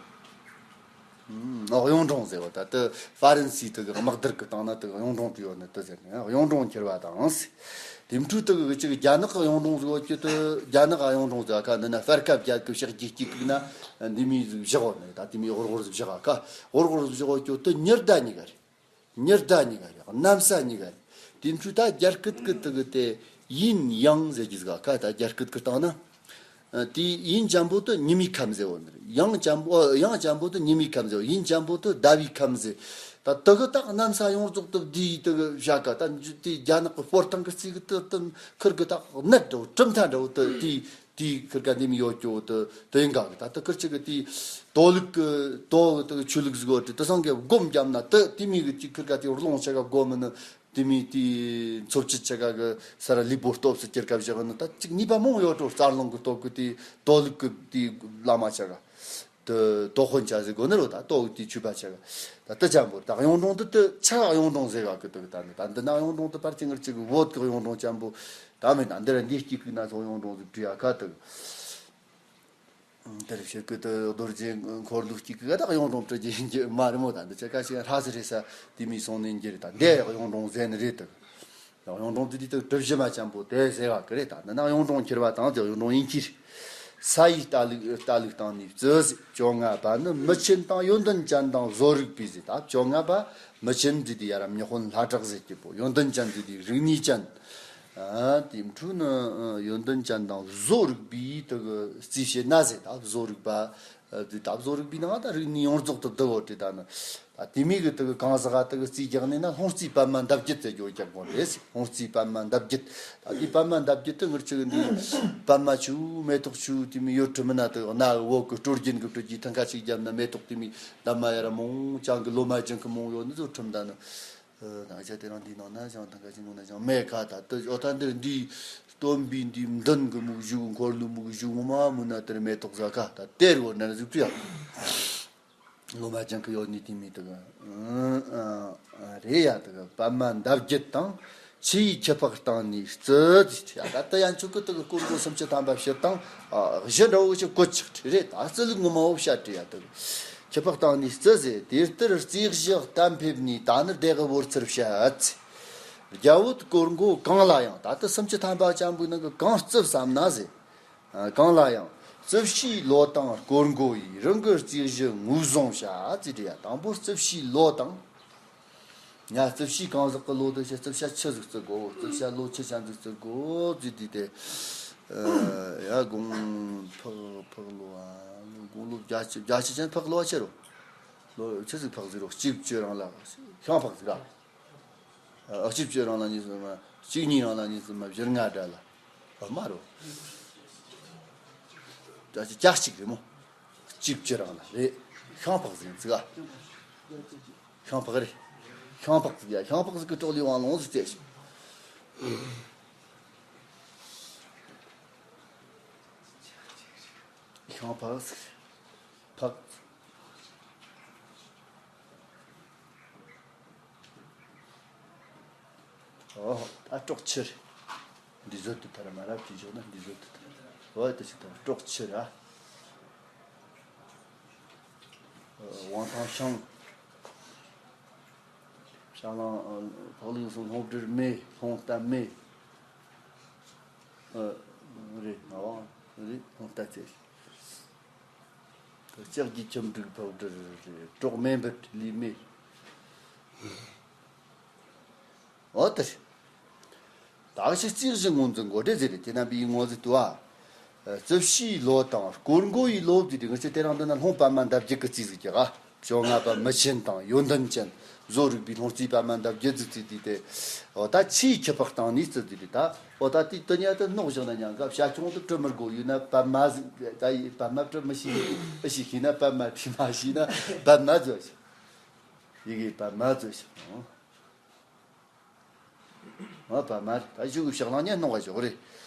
ཨོ་གཡུང་དྲུང་ཟེར་བ་ད་ལྟ་ཧྥ་རན་སིའི་དེ་གི་དམག་སྡེ་གི་སྟེང་ན་དེ་གི་གཡུང་དྲུང་དུ་ཡོད་ནི་དེ་ཟེར་ནས་གཡུང་དྲུང་འཁྱེར་བ་དང་ཟེར། དེ་འཕྲུལ་དེ་གི་ཅིག་རྒྱ་ནག་གི་གཡུང་དྲུང་ཟེར་བ་ཅིག་དེ་རྒྱ་ནག་གི་གཡུང་དྲུང་ཟེར་ཁ་འདི་ན་ཧྥེར་ཁ་བརྒྱད་གི་ཕྱག་རྒྱུ་གཅིག་གི་ན་འདི་མི་ཟིག་བཞག་ནས་ད་དེ་མི་ཧོར་ཧོར་ཟིག་བཞག་ཁ་ཧོར་ཧོར་ཟིག་བཞག་ཅོ་དེ་ཉི་ཟླ་གཉིས་ཀ་རེད། ཉི་ཟླ་གཉིས་ཀ་རེད། གནམ་ས་གཉིས་ཀ་རེད། དེ་འཕྲུལ་ད་རྒྱ་སྐད་གི་དེ་གི་དེ་ཡིན་ཡང་ཟེར་གི་ཟིག་ཁ་ད་རྒྱ་སྐད་གི་སྟེང་ན། ཨ། དེ་ཡིན་ཅན་པོ་དེ་ཉི་མའི་ཁམས་ཟེར་བ་ནི་རེད། ཡང་ཅན་པོ་ཨ། ཡང་ཅན་པོ་དེ་ཉི་མའི་ཁམས་ཟེར་བ། ཡིན་ཅན་པོ་དེ་ཟླ་བའི་ཁམས་ཟེར། ད་དེ་གི་ད་གནམ་ས་ཡོངས་རྫོགས་དེ་དེའི་དེ་གི་བཞག་ག་ད་དེ་རྒྱ་ནག་གི་སྤོར་ཐང་གི་རྩིས་གི་དེ་དེ་ཁིར་གི་ད་གནད་འདྲ་བོ་གྲུབ་མཐའ་འདྲ་བོ་དེ་དེའི་དེའི་ཁིར་ག་འདི་མི་ཡོད་ཀྱོ་དེ་དེ་ཡིན་ག་གི་ད་དེ་ཁིར་ཅིག་གི་དེའི་དོ་ལུགས་གི་དོ་གི་དེ་གི་ཆོས་ལུགས་ཟིག་ཡོད་དེ་དེ་སང་གི་སྒོམ་བརྒྱབ་ན་དེ་དེ་མི་གི་ཅིག་ཁིར་ག་དེ་རླུང་ཆ་ག་སྒོམ་མི་ནི། དེ་མི་དེའི་འཚོ་བྱེད་ཆ་ག་གི་ས་ར་ལུས་པོ་སྟོབས་སུ་གྱུར་སྐབས་བཞག་ནི་ད་ཅིག་ནུས་པ་མང་ཡོད་འགྲོ། རྩ་རླུང་གི་སྟོབས་གི་དེ་དོ་ལུགས་གི་དེ་བླ་མ་ཆ་ག་དེ་དོ་དཔོན་ཆ་ཟེར་དགོས་ནི་རོ། ད་དོ་གི་དེ་ཆོས་པ་ཆ་ག་ད་དེ་ཅན་པོ་ད་གཡུང་དྲུང་དེ་དེ་ཆ་ག་གཡུང་དྲུང་ཟེར་ག་གི་དེ་གི་ད་ནི་ད་འདི་ན་གཡུང་དྲུང་དེ་པར་ཅི་ངར་ཅིག་བོད་གི་གཡུང་དྲུང་ཅན་པོ་ད་མེད་ན་འདི་ར་འདི་སྐྱིད་གི་ན་ཚོ་གཡུང་དྲུང་ཟིག་བྲིས་ཡ་ཁ་དེ་གི། དེར་ཕྱིར་སྐུ་དུ་རྡོ་རྗེ་འཁོར་ལོ་གཅིག་གི་ད་གཡུང་དྲུང་བྲི་རྒྱུ་མ་རེད་མོ། ད་འདི་ཆ་ཁ་ཞིག་ཧྲ་སི་རེ་ས་དེ་མི་སོང་ནས་འགྱུར་ད་འདི་གཡུང་དྲུང་ཟེར་ནི་རེད་དུ། གཡུང་དྲུང་དེ་དུས་དུ་གྲུབ་གཞི་མ་ཅན་པོ་དེ་ཟེར་བ་ཀི་རེད། ད་འདི་ན་གཡུང་དྲུང་འཁྱེར་བ་དང་དེ་གཡུང་དྲུང་ཡིན་གྱི་རེད། ས་ཡི་རྟ་ལུག་རྟ་ལུག་སྟེང་ནས་བཙོས་ཟེར། བཅོ་ལྔ་པ་ནི་མི་ཆེན་དང་ཡོན་ཏན་ཅན་དང་བཟོ་རིག་པའི་ཟེར། ད་བཅོ་ལྔ་པ་མི་ཆེན་དེ་དུས་ཡ་ར་མྱི་དཔོན་ལྷ་གྲགས་ཟེར་གྱི་པོ། ཡོན་ཏན་ཅན་དེ་དུས་རིག་གནས་ཅན། ཨ། དེ་འཕྲོས་ནི་ཡོན་ཏན་ཅན་དང་བཟོ་རིག་པའི་དེ་གི་རྩིས་བྱེད་ན་ཟེར། ད་བཟོ་རིག་པ་དེ་ད་བཟོ་རིག་པའི་ནང་ད་རིག་གནས་ཡོངས་རྫོགས་དུ་བསྡུ་བོ་དེ་ད་ནི་ད་དེ་མི་གི་དེ་གི་གང་ཟག་ག་དེ་གི་རྩིས་རྒྱག་ནས་ན་ལྷུང་རྩིས་པད་མ་འདབ་བརྒྱད་ཟེར་རྒྱུ་རྒྱག་གོ་རེད། ལྷུང་རྩིས་པད་མ་འདབ་བརྒྱད། ད་དེ་པད་མ་འདབ་བརྒྱད་དེ་ངར་ཅིག་འདི་པད་མ་ཆུ་མེ་ཏོག་ཆུ་དེ་མི་ཡོད་གྲུ་མི་ན་དེ་གི་ན་བོད་གི་སྲོལ་རྒྱུན་གི་སྲོལ་རྒྱུན་ཐང་ཁ་ཅིག་བརྒྱབ་ན་མེ་ཏོག་དེ་མི་འདབ་མ་ཡ་ར་མང་ཅང་གི་ལོ་མ་ཅང་གི་མང་ཡོད་ནི་ཚོ་ཁྲིམས་ད་ནི། ཨ། ད་ཆ་དེ་རང་འདིའི་ནང་ན་ཞང་ཐང་ཀ་ཅིག་ནང་ན་ཞང་མེ་ཁ་ད་དུ་ཨོ་ད་འདིར་འདིའི་སྟོན་པའི་འདིའི་མདུན་གི་མུག་གཞུག་འཁོར་ལོའི་མུག་གཞུག་ངོ་མ་མུ་ན་དེར་མེ་ཏོག་ཟ་ཁ་ད་དེར་བོར་ན་ཟུག་ཏུ་ཡ། ལོ་མ་ཅང་གི་ཡོད་ནི་དེ་མི་དུ་ག་ཨ་རེད་ཡ། དུ་ག་པད་མ་འདབ་བརྒྱད་དང་། ཆུ་ཡི་ཁྱི་ཕག་སྟེང་ནས་བཙོས་ཟེར་ཡ། ད་ལྟ་ཡང་ཆུ་ཀུ་དུ་གི་སྐོར་གོ་སུམ་ཅུ་ཐམ་པ་ཕྱིར་དང་། ཨ། གཞི་འདྲ་བོ་ཞིག་བཀོད་ཆགས་ཁྲི་རེད། ད་རྩི་ལུགས་ངོ་མ་བོ་བཤད་ཁྲི་ཡ་དུ། ཁྱི་ཕག་སྟེང་ནས་བཙོས་ཟེར། དེ་ལྟར་རྩིས་གཞི་གཏན་ཕེབས་ནས། ད་ནི་བདེ་གི་བོར་ཚུལ་བཤད་ཟེར། རྒྱ་བོད་སྐོར་མགོ་གང་ལ་ཡང་། ད་ལྟ་སུམ་ཅུ་ཐམ་པ་ཅན་པོའི་ནང་གི་གང་རྩིབས་བསམ་ན་ཟེར། ཨ། གང་ལ་ཡང་རྩིབས་བྱའི་ལོ་དང་སྐོར་མགོ་ཡིས། རང་གི་རྩིས་གཞི་ངོས་བཟུང་བྱ་ཟེར། དེ་ཡ་དང་པོ་རྩིབས་བྱའི་ལོ་དང་། ཉ་རྩིབས་བྱའི་གང་ཟག་གི་ལོ་དེ་ཆ་རྩིབས་བྱ་ཆི་ཟིག་བརྩི་དགོ། རྩིབས་བྱ་ལོ་ཆི་ཆ་ཟིག་བརྩི་དགོ་ཟེར་དུས་དེ། ཨ། ཡ་དགུང་ཕག་ཕག་ལོ། ཨ། དགུང་ལོ་བརྒྱད་ཅུ་བརྒྱད་ཅུ་ཅན་ཕག་ལོ་ཆི་རོ། ལོ་ཆི་ཟིག་ཕག་ཟིག་རོ། གཅིག་བཅུ་རང་ལ་ཤིང་ཕག་ཟིག་ར། ཨ། གཅིག་བཅུ་རང་ལ་གཉིས་སུ་མ། གཅིག་གཉིས་རང་ལ་གཉིས་སུ་མ་བཞི་ལྔ་འདྲ་ལ། ཨ་མ་རོ། ད་ཅི་ཅག་གཅིག་རེད་མོ། གཅིག་བཅུ་རང་ལ་རེད། ཤིང་ཕག་ཟིག་ཟིག་ཨ། ཤིང་ཕག་རེད། ཤིང་ཕག་ཟིག་ཡ། ཤིང་ཕག་ཟིག་གི་གྲོགས་ལས་དབང་ལོངས་ཟིག་བལྟས་ཤིང་ཕག་ཟིག་ཕག་ཨོ། ད་གྲོགས་ཆུ་རེད། འདི་བཟོ་དུ་ཐར་མ་རབས་ཀྱི་བཞག་ན་འདི་བཟོ་དུ་ཐར། ཨོ་དེ་ཞིག་ཐར། གྲོགས་ཆུ་ར། དབང་ཐང་ཤང་། ཤང་ལང་། ཕག་ལིང་སོང་། སློང་སྤྲུལ་མེ། སློང་རྟ་མེ། ཨ། རེད། ང་བ་རེད། སློང་རྟ་ཚེ། ལྕགས་ཀྱི་ཁྱིམ་དྲུག་ཕག་སྦྲུལ་རེད། གྲོགས་མེ་འབུད་ལི་མེ། འོ་དེ་རེད། ད་ག་ཞིག་རྩིས་གཞི་ངོས་འཛིན་འགོ་འདྲེན་ཟེར་རེད། དེ་རྣམ་པའི་ངོས་འཛིན་ཏུ་བ། རྩིབས་བྱིའི་ལོ་དང་སྐོར་མགོ་ཡི་ལོ་བརྒྱུད་དེ། ང་ཚོས་དེ་རིང་འདི་ན་སློང་པདྨ་འདབ་བརྒྱད་ཀྱི་རྩིས་ཟིག་ཀྱི་ག་བཅོ་ལྔ་པ་མི་ཆེན་དང་ཡོན་ཏན་ཅན། བཟོ་རིག་པའི་སློང་རྩིས་པདྨ་འདབ་བརྒྱད་ཟིག་རྩིས་དུས་དེ། འོ་ད་ཆུའི་ཁྱི་ཕག་སྟེང་ནས་རྩིས་དུས་དེ་ད། འོ་ད་དེ་དུ་ཉལ་དུ་སྣོག་བཞག་ན་ཉང་ག་བྱ་ཁྱུང་དུ་བྲི་མི་དགོས། ཡོད་ན་པདྨ་ཟིག་ད་ཡི་པདྨ་བྲི་མི་ཤེས། ཨི་ཤི་ཤེས་ན་པདྨ་བྲི་མ་ཤེས་ན་པདྨ་བཟོ་ཤིག་ཡི་གེ་པདྨ་བཟོ་ཤིག་ཨ། པདྨ་རེད། ད་གཞུག་གི་ཕྱག་ལང་ཉན་སྣང་བ་ཞོག་རེད།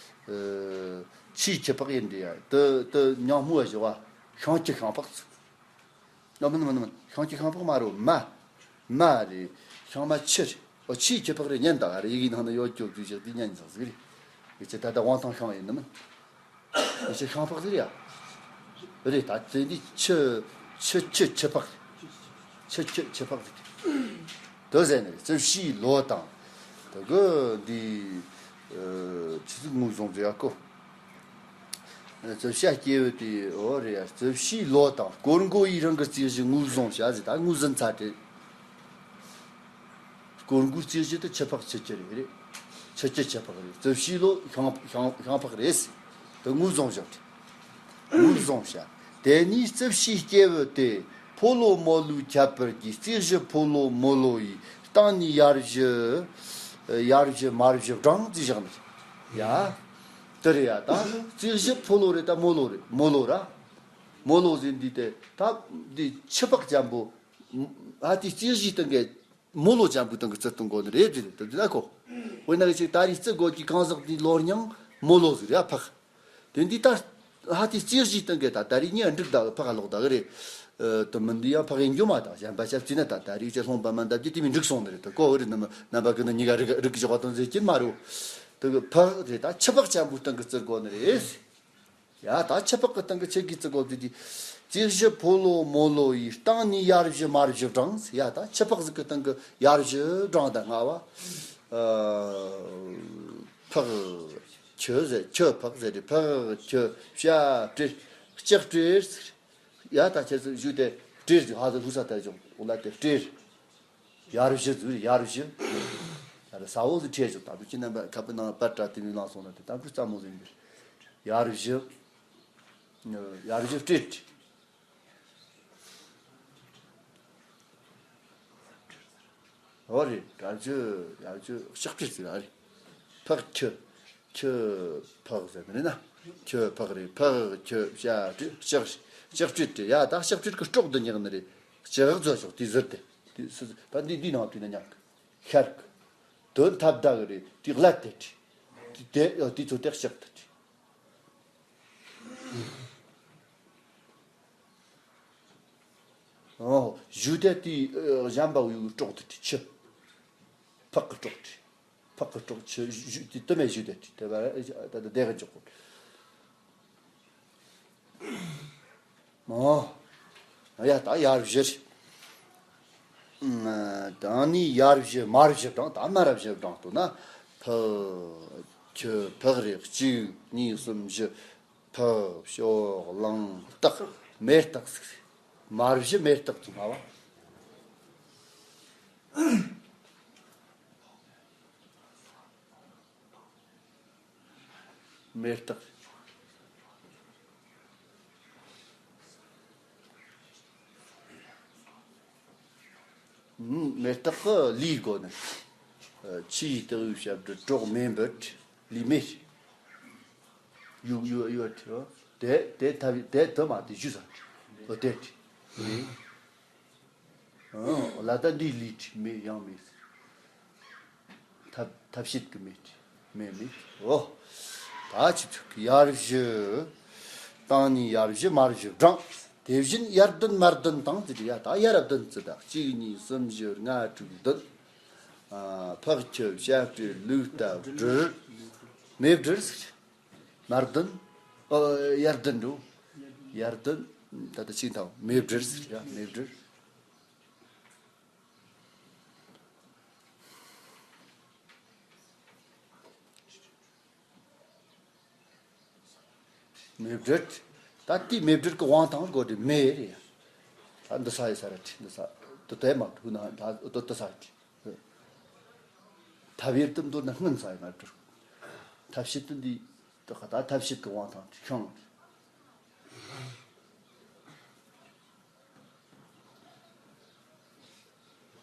ཨ། ཆུའི་ཁྱི་ཕག་ཡིན་འདྲ་ཡ། དུ་དུ་ཉང་སྨུ་བ་ཞོག་བ། ཤིང་ཁྱི་ཤིང་ཕག་ཚུ། ཨ་མིན་མིན་མིན། ཤིང་ཁྱི་ཤིང་ཕག་མ་རོ། མ། མ་རེད། ཤིང་མ་ཆུ་རེད། ཨོ་ཆུའི་ཁྱི་ཕག་རེད། ཉན་ད་ག་རེད། ཡི་གེ་ནང་ན་ཡོད་ཀྱོག་དུས་ཞིག་དེ་ཉན་ཟིག་ཟིག་རེད། ཡི་ཆུ་ད་ད་དབང་ཐང་ཤིང་ཡིན་ནི་མིན། ཡི་ཆུ་ཤིང་ཕག་ཟིག་རེད་ཡ། རེད། ད་དེ་འདི་ཆུ་ཆུ་ཆུ་ཆུ་ཕག་རེད། ཆུ་ཆུ་ཆུ་ཕག་རེད། དེ་ཟེར་ནས་རྩིབས་བྱིའི་ལོ་དང་། དེ་གི་འདི་ཨ་ཆུ་ཟིག་ངོས་བཟུང་ཟེར་ཡ་ཀོ། རྩིབས་བྱ་སྐྱེས་བུ་དེ། འོ་རེད་ཡ། རྩིབས་བྱིའི་ལོ་དང་སྐོར་མགོ་ཡི་རང་གི་རྩིས་གཞི་ངོས་བཟུང་བྱ་ཟེར། ད་ངོས་ཟིན་ཚར་ཏེ། སྐོར་མགོའི་རྩིས་གཞི་དེ་ཆུ་ཕག་ཆུ་ཁྱི་རེད། རེད། ཆུ་ཁྱི་ཆུ་ཕག་རེད། རྩིབས་བྱིའི་ལོ་ཤིང་ཤིང་ཤིང་ཕག་རེད། དེ་ངོས་བཟུང་བྱ། ངོས་བཟུང་བྱ། དེ་ནས་རྩིབས་བྱིའི་སྐྱེས་བུ་དེ། ཕོ་ལོ་མོ་ལོའི་ཁྱད་པར་གྱིས་རྩིས་གཞི་ཕོ་ལོ་མོ་ལོ་ཡི་སྟེང་ནས་ཡར་བཞི། ཡར་བཞི་མར་བཞི་བགྲངས་ཟེར་བཞག་ནས། ཡ། དེ་རེད་ཡ། ད་རྩིས་གཞི་ཕོ་ལོ་རེད། ད་མོ་ལོ་རེད། མོ་ལོ་ར། མོ་ལོ་ཟེར་འདི་དེ་ད་འདི་ཆུ་ཕག་ཅན་པོ། ཨ་དེ་རྩིས་གཞིའི་སྟེང་གི་མོ་ལོ་ཅན་པོའི་སྟེང་གི་རྩིས་གཏོང་དགོས་ནི་རེད་དེ། དེ་ན་ཁོ། དཔེར་ན་ཅིག་ད་རེས་རྩི་དགོས་ཀྱི་གང་ཟག་དེའི་ལོ་རྙིང་མོ་ལོ་ཟིག་རེད་ཕག་དེ་འདི་ད་ཧ་དེ་རྩིས་གཞིའི་སྟེང་གི་ད་ད་རེས་ཉིན་འགྲིག་ད་ཕག་ལོག་ད་གི་རེད། ཨ་དེ་མིན་འདི་ཡང་ཕག་ཡིན་རྒྱུ་མ་ད། གཞན་པ་ཞབས་ཅི་ན་ད་ད་རེས་ཀྱི་སློང་པདྨ་འདབ་བརྒྱད་དེ་མི་འགྲིག་སོང་ནི་རེད། དེ་ཀོ་བོ་རེད། ནམ་རྣམ་པ་ཀུན་ཏུ་གཉིས་ཀ་རིག་རིག་གི་ཞོག་པ་དང་ཟེར་གྱིན་མ་རེད། དེ་གི་ཕག་རེད། ད་ཆུ་ཕག་ཅན་པོའི་སྟེང་གི་རྩིས་དགོས་ནི་རེད། ཡ་ད་ཆུ་ཕག་གི་སྟེང་གི་ཆུ་གི་རྩི་གོ་བརྗོད་དེ། རྩིས་གཞི་ཕོ་ལོ་མོ་ལོ་ཡི་སྟེང་ནས་ཡར་བཞི་མར་བཞི་བགྲངས། ཡ་ད་ཆུ་ཕག་ཟིག་གི་སྟེང་གི་ཡར་བཞི་བགྲངས་ད་ང་བ། ཨ་ཕག་ཁྱི་ཟེར། ཁྱི་ཕག་ཟེར་ཏེ། ཕག་ཁྱི་བྱ་སྤྲེལ་ལྕགས་སྤྲེལ་ཟེར། ཡ་ད་ཁྱེད་ཚོ་བཞུགས་ཏེ་སྤྲེལ་ཟིག་ཧ་ཟིག་ལྷུག་ས་ད་བཞུགས་འོ་ལ་དེ་སྤྲེལ། ཡར་བཞི་ཟེར། ཡར་བཞི། ཡར་ས་འོག་ཟིག་ཁྲིད་བཞག་ད་དུ་ཁྱེད་རྣམ་པ་ཁ་པི་ནང་པར་སྐྲ་དེ་མི་ལངས་སོང་ན་དེ་ད་འབུ་རྩ་མོ་ཟིག་འདིར། ཡར་བཞི། ཡར་བཞི་སྤྲེལ། འོ་རེད། ཡར་བཞི། ཡར་བཞི་ལྕགས་སྤྲེལ་ཟེར་ར་རེད། ཕག་ཁྱི། ཁྱི་ཕག་ཟེར་ནི་རེད་ན། ཁྱི་ཕག་རེད། ཕག་ཁྱི་བྱ་སྤྲེལ་ལྕགས་ལྕགས་སྤྲེལ་དེ། ཡ་ད་ལྕགས་སྤྲེལ་གི་སྲོག་འདི་ཉག་ནི་རེད། ལྕགས་བཟོ་ཆོག་དེ་ཟུར་དེ། དེ་སུ་ད་འདི་འདི་ནང་དུ་ན་ཉག་གི་ཤར་གི་དོན་ཐབས་ད་གི་རེད། དེ་ཀླད་དེ་བྲིས། དེ་དེ་ཡོ་དེ་ཚོ་དེ་ལྕགས་དེ་བྲིས། ཨོ་བཞུགས་དེ་དེ་གཞན་པ་ཡུལ་སྲོག་དེ་བྲིས། ཆུ་ཕག་གི་སྲོག་བྲིས། ཕག་གི་སྲོག་ཆུ་བཞུ་དེ་དུ་མས་བཞུ་དེ་དེ་བ་ད་ལྟ་བདེ་གི་འཇོག་གོ། ཨོ། ཡ་ད་ཡར་བཞི་རེད། ད་ནི་ཡར་བཞི་མར་བཞི་བགྲངས། ད་མར་བཞི་བགྲངས་ཐུབ་ན། ཕག་ཁྱི་ཕག་རེད། གཅིག་གཉིས་གསུམ་བཞི། ཕག་ཕྱོགས་གླང་སྟག་མེ་སྟག་ཟིག་རེད། མར་བཞི་མེ་སྟག་ཚོ་ང་བ། མེ་སྟག་མེ་སྟག་གི་ལུས་སྒོ་ནས། ཆུ་ཡི་སྟེགས་བུའི་ཞབས་རྡུལ་གྲོག་མེ་འབུད། ལུས་མེ། ཡུག་ཡུག་ཡུག་དེ་དེ་ཐབས་དེ་དུ་མ་དེ་ཞུ་ས་དེ་དེ་ལ་ད་འདི་ལུས་མེ་ཡང་མེ། ཐབས་ཐབས་ཤེས་ཀྱི་མེ་མེ་མེ། འོ། ད་ཆུ་ཚོད་ཀྱི་ཡར་བཞི། བཏང་ནས་ཡར་བཞི་མར་བཞི་བགྲང་། དེ་བཞིན་ཡར་བདུན་མར་བདུན་དང་ཟེར་ཡ། ད་ཡར་བདུན་ཙི་ད་གཅིག་གཉིས་གསུམ་བཞི་ལྔ་དྲུག་བདུན། ཨ། ཕག་ཁྱི་བྱ་སྤྲེལ་ལུག་རྟ་སྦྲུལ། མེ་སྦྲུལ་ཟེར། མར་བདུན། ཨ། ཡར་བདུན་འགྲོ། ཡར་བདུན། ད་ལྟ་ཅིག་དང་མེ་སྦྲུལ་ཟེར་ཡ། མེ་སྦྲུལ། མེ་སྦྲུལ། ད་དེའི་མེ་སྦྲུལ་གྱི་དབང་ཐང་སྒོ་དེ་མེ་རེད། ད་འདི་ས་ཡི་ས་ར་ཁྲི་འདི་ས། དུ་དེ་མ་ཐུག་ན་ད་དུ་དུ་ས་ཁྲི། ཐབས་ཡར་དུ་འདོར་ན་སྔོན་ས་ཡི་མེ་སྦྲུལ། ཐབས་ཤེས་དུ་འདི་དུ་ཁ་ད་ཐབས་ཤེས་ཀྱི་དབང་ཐང་ཤང་།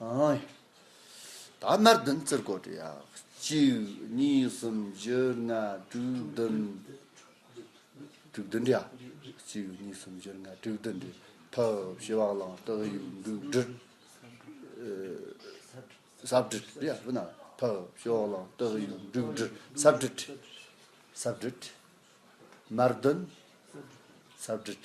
ཨང་། ད་མར་བདུན་ཙིར་གོ་དྲི་ཡ། གཅིག་གཉིས་གསུམ་བཞི་ལྔ་དྲུག་བདུན། དྲུག་བདུན་རེད་ཡ། གཅིག་གཉིས་གསུམ་བཞི་ལྔ་དྲུག་བདུན་རེད། ཕུ་བྱི་བ་གླང་སྟག་ཡུག་འབྲུག་སྦྲུལ། ས་སྦྲུལ་རེད་ཡ། བུ་ན་ཕུ་བྱི་བ་གླང་སྟག་ཡུག་འབྲུག་སྦྲུལ། ས་སྦྲུལ། ས་སྦྲུལ། མར་བདུན། ས་སྦྲུལ།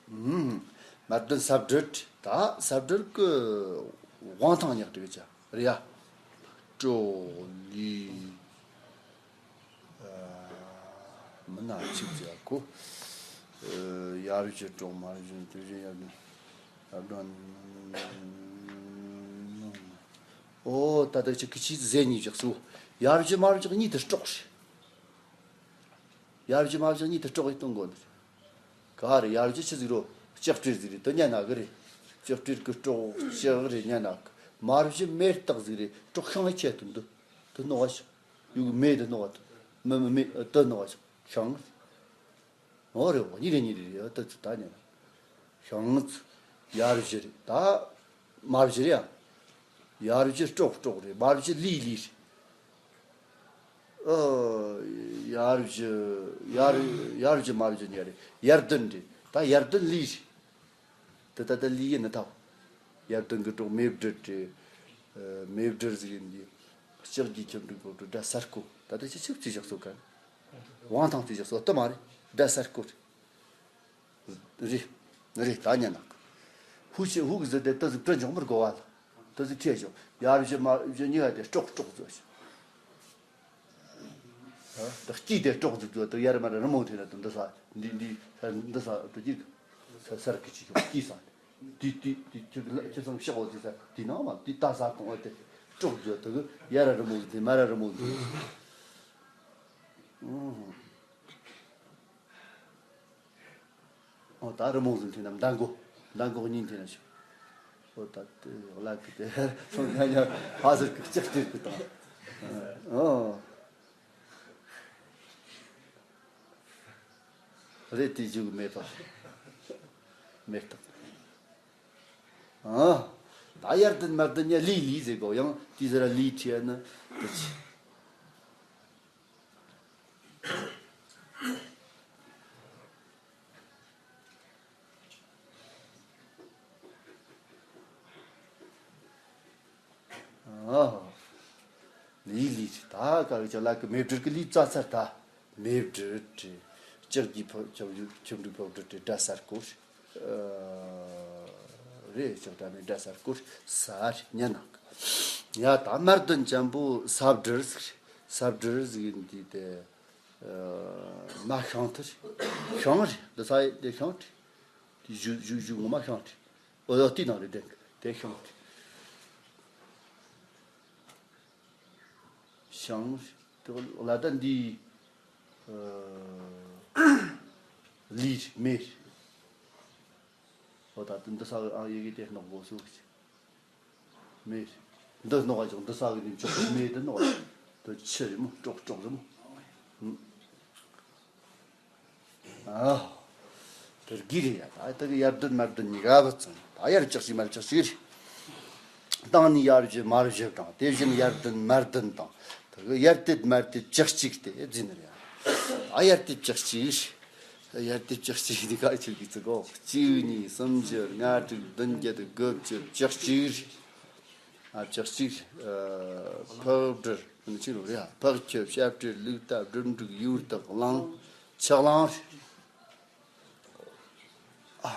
ཨུམ། མར་བདུན་ས་སྦྲུལ། ད་ས་སྦྲུལ་གི་དབང་ཐང་ཉག་དྲི་བའི་ཆ་རེད་ཡ། ཀྲོ་ལི། མི་ན་ཆིག་ཅེས་གོ། ཡར་བཞི་གྲོག་མར་བཞི་དེ་བཞི་ཡར་བཞི་ཡར་བཞི། ཨོ་ད་ལྟ་ཅིག་གི་ཆིག་ཟེ་གཉིས་བཞག་སོ། ཡར་བཞི་མར་བཞི་གཉིས་དེ་གྲོག་རེད། ཡར་བཞི་མར་བཞི་གཉིས་དེ་གྲོག་གི་སྟོན་གོ་ནི། ག་རེ་ཡར་བཞི་ཆི་ཟིག་རོ། ལྕགས་སྤྲེལ་ཟིག་རེད་དེ་ཉན་ན་གི་རེད། ལྕགས་སྤྲེལ་གི་གྲོག་ལྕགས་རེད་ཉན་ན་གི། མར་བཞི་མེ་སྟག་ཟིག་རེད་གྲོག་ཤིང་ལ་ཆེད་དུ་འདུ། དེ་ནོག་བ་ཞིག་ཡུག་མེ་དེ་ནོག་བ་དེ། མི་མི་མེ་དེ་ནོག་བ་ཞིག་ཤིང་། འོ་རེད་འོ། གཉིས་རེད་གཉིས་རེད་རེད། ད་ད་ཉན་ན། ཤིང་། ཡར་བཞི་རེད་ད། མར་བཞི་རེད་ཡ། ཡར་བཞི་གྲོག་གྲོག་རེད། མར་བཞི་ལུས་ལུས་རེད། ཨོ། ཡར་བཞི། ཡར་ཡར་བཞི་མར་བཞི་ཉེ་རེད། ཡར་བདུན་རེད་ད། ཡར་བདུན་ལུས་རེད། དེ་ད་ལྟ་ལུས་ཡིན་ནི་ཐབས། ཡར་བདུན་གི་གྲོག་མེ་སྦྲུལ་རེད། ཨ། མེ་སྦྲུལ་ཟིག་ཡིན་དུས། ལྕགས་ཀྱི་ཁྱིམ་འབྲུག་པོ་དགྲ་སར་བརྐོ། ད་ལྟ་ཅི་ཆིག་ཅི་བཞག་སོ་ག། དབང་ཐང་ཅི་བཞག་སོ་ལྟ་མ་རེད། དགྲ་སར་བརྐོ་རེད། རེད། རེད་ད་ཉན་ནག་ཧུ་ཆེ་ཧུ་གི་ཟི་དེ་ཏི་ཟིག་བྲི་འཇོག་མི་དགོ་བ་ལ། ཏི་ཟིག་ཁྲིད་ཞོག་ཡར་བཞི་མར་བཞི་གཉིས་ཀ་དེ་ཀྲོག་ཀྲོག་བཟོ་ཞིག་ད་སྐྱིད་དེ་ཀྲོག་ཟིག་བཟོ་དུ་ཡར་མར་རི་མོ་མཐུན་ན་དུ་འདི་ས་འདི་འདི་ས་འདི་ས་དུ་གྱིས་ས་སར་གི་ཅི་ཞོག་སྐྱིད་ས་དེ་དེ་དེ་ཁྱེད་ཀྱི་ལ་ཁྱེད་ཚང་ཤག་འོ་དེ་ས་དེ་ནང་མ་དེ་ད་ས་གོང་བ་དེ་ཀྲོག་བཟོ་དུ་ཡར་རི་མོ་མཐུན་མར་རི་མོ་མཐུན། ཨོ། ད་རི་མོ་ཟིན་ཐེན་ན་མདའ་མགོ། མདའ་མགོ་གཉིས་ཐེན་ན་ཞིག་ཨོ་ད་དེ་བླ་གི་དེ་སོང་ཉ་ཉ་ཧ་ཟེར་གི་ལྕགས་སྤྲེལ་གི་དང་། ཨོ། རེད་དེ་བཞུགས་མེད་པ། མེད་སྟབས། ཨ། ད་ཡར་ལྡན་མར་ལྡན་ཉ་ལི་ལི་ཟེར་གོ་ཡང་དེ་ཟེར་ར་ལི་ཁྲིད་ནི་དེ་ཆི། ཨ། ལི་ལི་ད་ག་གི་ཅག་ལ་གི་མེ་སྦྲུལ་གི་ལི་རྩ་ཚར་ད། མེ་སྦྲུལ་ཏེ། ལྕགས་ཀྱི་ཕོ་ཁྱབ་ཁྱབ་འབྲུག་ཕོ་སྦྲུལ་ཏེ་དགྲ་སར་བརྐོ། ཨ། རེད་ཅག་དགྲ་མེད་དགྲ་སར་བརྐོ་ས་རེད་ཉན་ནག་ཡ་ད་དམར་ལྡན་འཇམ་པོ་ས་སྦྲུལ་ཟིག་རེད། ས་སྦྲུལ་ཟིག་ཡིན་དུས་དེ། ཨ། མ་ཤིང་ཐུར། ཤིང་རེད་འདི་ས་ཡི་དེ་ཤིང་ཐུར། དེ་བཞུ་བཞུ་བཞུ་ངོ་མ་ཤིང་ཐུར། ཨོ་ཡ་དེ་ནང་རེད་དེ་དེ་ཤིང་ཐུར། ཤིང་། དེ་ལ་ད་འདི། ཨ། ལུས་མེ། ཨོ་ད་འདི་ས་ཨང་ཡི་གེ་དེ་ནག་པོ་སུ་གི་མེ། འདི་ནག་ཅིག་འདི་ས་གི་ནི་ཅོག་མེ་འདི་ནག་ཅིག་དུ་ཆུ་རེད་མོ། སྲོག་སྲོག་རེད་མོ། ཨ། དེར་གི་རེད་ཡ། ད་དེ་གི་ཡར་ལྡན་མར་ལྡན་གཉིས་ཀ་བུད་སོང་། ད་ཡར་ལྕགས་གཅིག་མར་ལྕགས་གཅིག་རེད། བཏང་ནས་ཡར་བཞི་མར་བཞི་དང་། དེ་བཞིན་ཡར་ལྡན་མར་ལྡན་དང་། དེ་གི་ཡར་དེད་མར་དེད་ལྕགས་གཅིག་སྟེ་བརྫིས་ནི་རེད་ཡ། ད་ཡར་དེད་ལྕགས་གཅིག་རེད། ཡར་དེད་ལྕགས་གཅིག་ནི་ག་ཆོད་གི་ཚིག་གོ། གཅིག་གཉིས་གསུམ་བཞི་ལྔ་དྲུག་བདུན་བརྒྱད་དགུ་བཅུ་ལྕགས་གཅིག་རེད། ཨ། ལྕགས་གཅིག་ཨ། ཕག་སྦྲུལ། ཨ་ནི་ཆི་རེད་ཡ། ཕག་ཁྱི་བྱ་སྤྲེལ་ལུག་རྟ་སྦྲུམ་འབྲུག་ཡུག་སྟག་གླང་། ཆུ་གླང་རེད། ཨ།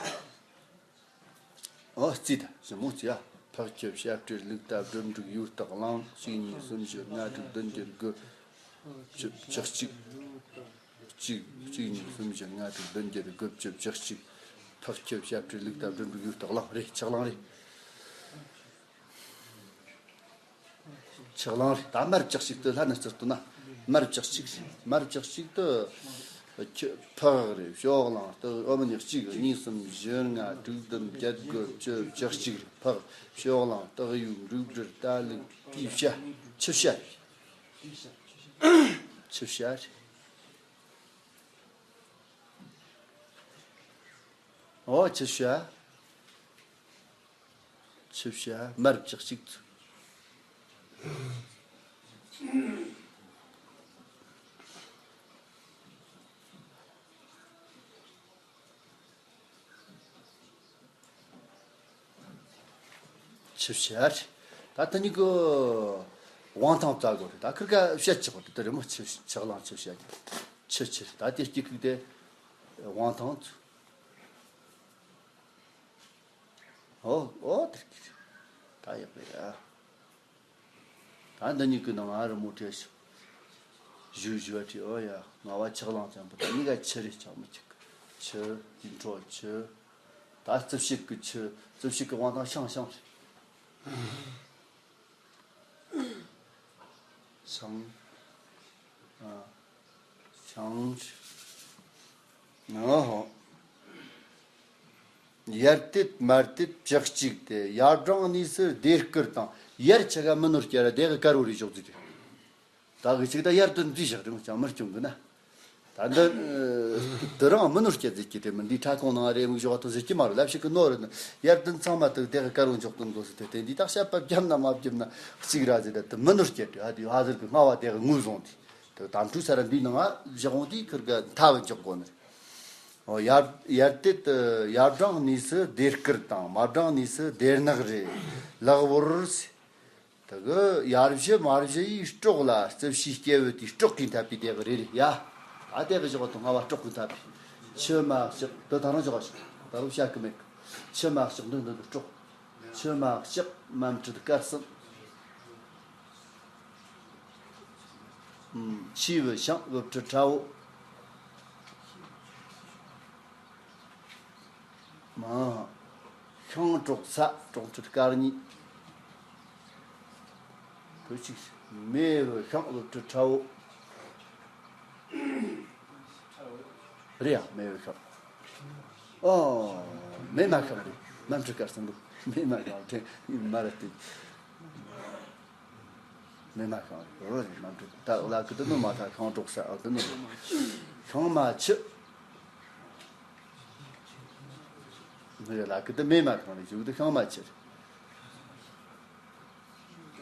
ཨོ་རྩིས་ད་ཞིབ་མོ་རྩིས་ཨ། ཕག་ཁྱི་བྱ་སྤྲེལ་ལུག་རྟ་སྦྲུམ་འབྲུག་ཡུག་སྟག་གླང་། གཅིག་གཉིས་གསུམ་བཞི་ལྔ་དྲུག་བདུན་བརྒྱད་དགུ་བཅུ་ལྕགས་གཅིག་གཅིག་གཅིག་གཉིས་གསུམ་བཞི་ལྔ་དྲུག་བདུན་བརྒྱད་དགུ་བཅུ་ལྕགས་གཅིག་ཕག་ཁྱི་བྱ་སྤྲེལ་ལུག་རྟ་སྦྲུམ་འབྲུག་ཡུག་སྟག་གླང་རེད། ཆུ་གླང་རེད། ཆུ་གླང་རེད། ད་མར་ལྕགས་གཅིག་ཏུ་ལྷན་ནི་རྩིས་ལྟོས་ན། མར་ལྕགས་གཅིག་རེད། མར་ལྕགས་གཅིག་ཏུ་ཁྱི་ཕག་རེད། ཞོག་གླང་ཏུ་ཨོ་མ་ནི་གཅིག་གཉིས་གསུམ་བཞི་ལྔ་དྲུག་བདུན་བརྒྱད་དགུ་བཅུ་ལྕགས་གཅིག་རེད། ཕག་ཞོག་གླང་སྟག་ཡུག་འབྲུག་སྦྲུལ་རྟ་ལུག་གི་བྱ། ཆུ་བྱ་རེད། ཆུ་བྱ་རེད། ཨོ་ཆུ་བྱ། ཆུ་བྱ་མར་ལྕགས་གཅིག་ཚུ། ཆུ་བྱ་རེད། ད་དེ་གཉིས་ཀྱི་དབང་ཐང་བཙལ་དགོས་རེད། ད་ཁིར་ཀ་བཤད་ཆོག་རེད། དེ་རེད་མོ། ཆུ་ཆུ་གླང་ཆུ་བྱ་གི་ཆུ་ཆུ་རེད། ད་དེ་གཅིག་གི་དེ་དབང་ཐང་ཚུ། ཨོ་ཨོ་དེར་གི་རེད། ད་ཡག་རེད་ཡ། ད་འདི་གཉིས་ཀྱི་ནང་ང་རི་མོ་བྲིས་ཤིག་ཞུ་ཞུ་བ་བྲིས། ཨོ་ཡ། ང་བ་ཆག་ལང་ཙམ་པོ་ད་གཉིས་ཀ་ཆུ་རེད། ཆག་མི་ཆག་ཆུ་དེ་འཕྲོ་ཆུ། ད་རྩིབས་ཤིག་གི་ཆུ། རྩིབས་ཤིག་གི་དབང་ཐང་ཤང་ཤང་རེད། ཤང་། ཨ། ཤང་། ཨོ་ཧོ། ཡར་དེད་མར་དེད་ལྕགས་གཅིག་སྟེ། ཡར་འབྲང་གཉིས་སུ་སྡེར་དཀར་དང་། ཡར་ཆ་ག་མི་ནོར་སྐྱ་ར་སྡེ་གི་དཀར་བོ་རེ་ཞོག་ཙི་རེད། ད་གི་ཅིག་ད་ཡར་དོན་འདི་བཞག་རིང་ཅང་མར་སྐྱོང་གི་ན། ད་འདི་དུ་རང་མི་ནོར་སྐྱ་ཟེར་གྱི་དེ་མི་འདི་ཁྲ་ཁོང་ནང་རེ་མིག་ཞོག་ཐོ་ཟེར་གྱི་མ་རེད། ལབ་ཞིག་གི་ནོར་ཡར་དོན་ཚང་མ་དུ་སྡེ་གི་དཀར་བོ་འཇོག་དོན་དགོས་སུ་དེ་དེ་འདི་དག་བཤད་པ་བརྒྱབ་ན་མ་བརྒྱབ་ན་གཅིག་ར་ཟེར། ད་དུ་མི་ནོར་སྐྱ་དུ་ཨ་དུ་ཧ་ཟེར་གི་སྔ་བ་སྡེ་གི་ངོས་བཟུང་དེ། དེ་དམ་ཕྲུག་ས་ར་འདི་ནང་ང་བཞག་འོང་དེ་ཁིར་ག་མཐའ་བུ་འཇོག་དགོས་ནི་རེད། ཨོ་ཡར་ཡར་དེ་དུ་ཡར་འབྲང་གཉིས་སུ་སྡེར་དཀར་དང་། མར་འབྲང་གཉིས་སུ་སྡེར་ནག་རེད། ལག་བོར་ཟེར། དེ་གི་ཡར་བཞི་མར་བཞི་ཡི་སྲོག་ལ་རྩིབས་ཕྱིའི་སྐྱེ་བོ་དེའི་སྲོག་གིས་འཐབ་པའི་སྡེ་གི་རེ་རེ་ཡ། ཨ་དེ་གི་བཞག་དང་སྔ་བ་སྲོག་གིས་འཐབ་པའི། ཆུ་མ་ལྕགས་དུ་ད་རང་བཞག་ཞིག་ད་རུང་བཤད་གི་མེད་གི། ཆུ་མ་ལྕགས་འདི་འདི་འདི་སྲོག་ཆུ་མ་ལྕགས་མམ་ཁྲི་དཀར་གསུམ། ཆུ་བོ་ཤང་བུ་ཁྲི་ཁྲ་བོ། མ། ཤང་སྲོག་ས་སྲོག་ཁྲི་དཀར་གཉིས། བུ་གཅིག་མེ་བོ་ཤང་བུ་ཁྲི་ཁྲ་བོ། རེད་ཡ། མེ་བོ་ཤང་། ཨོ། མེ་མ་ཤང་རེད། མམ་ཁྲི་དཀར་གསུམ་པོ་མེ་མ་ཤང་རེད། མ་རེད་དེ། མེ་མ་ཤང་རེད། ཨོ་རེད། མམ་ཁྲི་ད་ལ་ཀི་དུ་ནོ་མ་ཐ་ཤང་སྲོག་ས་ཨོ་དུ་ནོ། ཤང་མ་ཆུ། མི་རེད་ལ་ཀི་དུ་མེ་མ་ཤང་རེད། ཞུ་གི་དུ་ཤང་མ་ཆུ་རེད།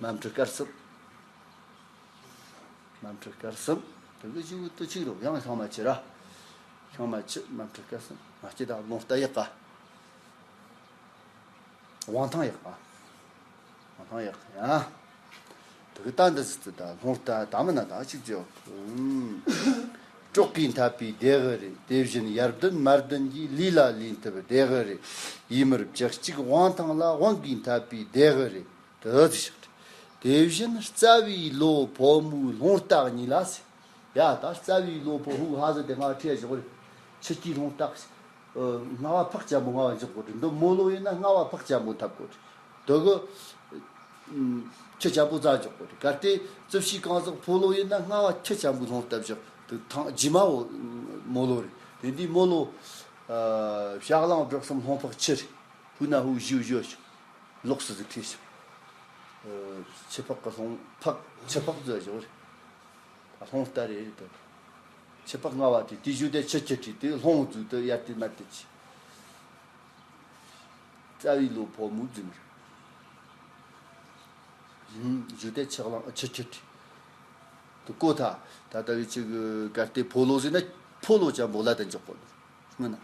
མམ་ཁྲི་དཀར་གསུམ། མམ་ཁྲི་དཀར་གསུམ། དེ་གི་ཞུ་དུ་ཆིག་རོ་ཡང་ཤང་མ་ཆི་ར། ཤང་མ་ཆི་མམ་ཁྲི་དཀར་གསུམ། ང་སྐྱེ་དང་ལོང་རྟ་ཡག་ག་དབང་ཐང་ཡག་ག་དབང་ཐང་ཡག་ག་ཡ། དེ་གི་ད་འདི་སི་ད་ལོང་རྟ་ད་མི་ན་ད་ཅིག་ཅོག་སྲོག་གིས་འཐབ་པའི་སྡེ་གི་རེད། དེ་བཞིན་ཡར་ལྡན་མར་ལྡན་གྱི་ལུས་ལ་ལུས་འཐབ་སྡེ་གི་རེད། ཡིད་མར་ལྕགས་གཅིག་དབང་ཐང་ལ་དབང་གིས་འཐབ་པའི་སྡེ་གི་རེད། དེ་ཟིག་ཤག་དེ་བཞིན་རྩ་བའི་ལོ་ཕོ་མོའི་ལོང་རྟ་གཉིས་ལ་ཟེར། ཡ་ད་རྩ་བའི་ལོ་ཕོ་ཧུ་ཧ་ཟེར་དེ་སྔ་བ་ཁྲིད་བཞག་རེད། ཆུ་སྐྱེས་ལོང་རྟ། ཨ། སྔ་བ་ཕག་ཅན་པོ་སྔ་བ་འཇོག་དགོས་རེད། འདི་མོ་ལོ་ཡིན་ན་སྔ་བ་ཕག་ཅན་པོ་འཐབ་དགོས་རེད། དེ་གི་ཁྱི་ཅན་པོ་རྩ་འཇོག་དགོས་རེད། གལ་ཏེ་རྩིབས་ཕྱིའི་གང་ཟག་ཕོ་ལོ་ཡིན་ན་སྔ་བ་ཁྱི་ཅན་པོའི་ལོང་རྟ་བཞག་དེ་ཐང་རྗེས་མ་བོ་མོ་ལོ་རེད། དེ་འདི་མོ་ལོ། ཨ། བྱ་གླང་སྦྲག་གསུམ་ལོང་ཕག་ཆུ་རེད། ཧུ་ན་ཧུ་ཞུ་ཞུ་ཞུ། ལོགས་སུ་ཟིག་ཁྲིད་ཤིག་ཨ། ཆུ་ཕག་གི་ལོང་ཕག་ཆུ་ཕག་ཟེར་ཞོར། ལྷུང་ལྟ་རེད་དོ། ཆུ་ཕག་ལྔ་བ་དེ་དེའི་བཞུགས་དེ་ཆུ་ཁྱི་ཁྲིད་དེ་ལྷུང་བཙུགས་དེ་ཡར་དེ་མར་དེ་ཆི། རྩ་བའི་ལོ་ཕོ་མོའི་རྫུན་རེད། བཞུགས་དེ་ཆུ་གླང་ཆུ་ཁྱི་ཁྲིད་དེ་ཀོ་ཐ། ད་ལྟ་བའི་ཆུ་གི་གར་དེ་ཕོ་ལོ་ཟེར་ན་ཕོ་ལོ་ཅན་པོ་ལ་དེ་འཇོག་གོ་ནི་སྔོན་ན།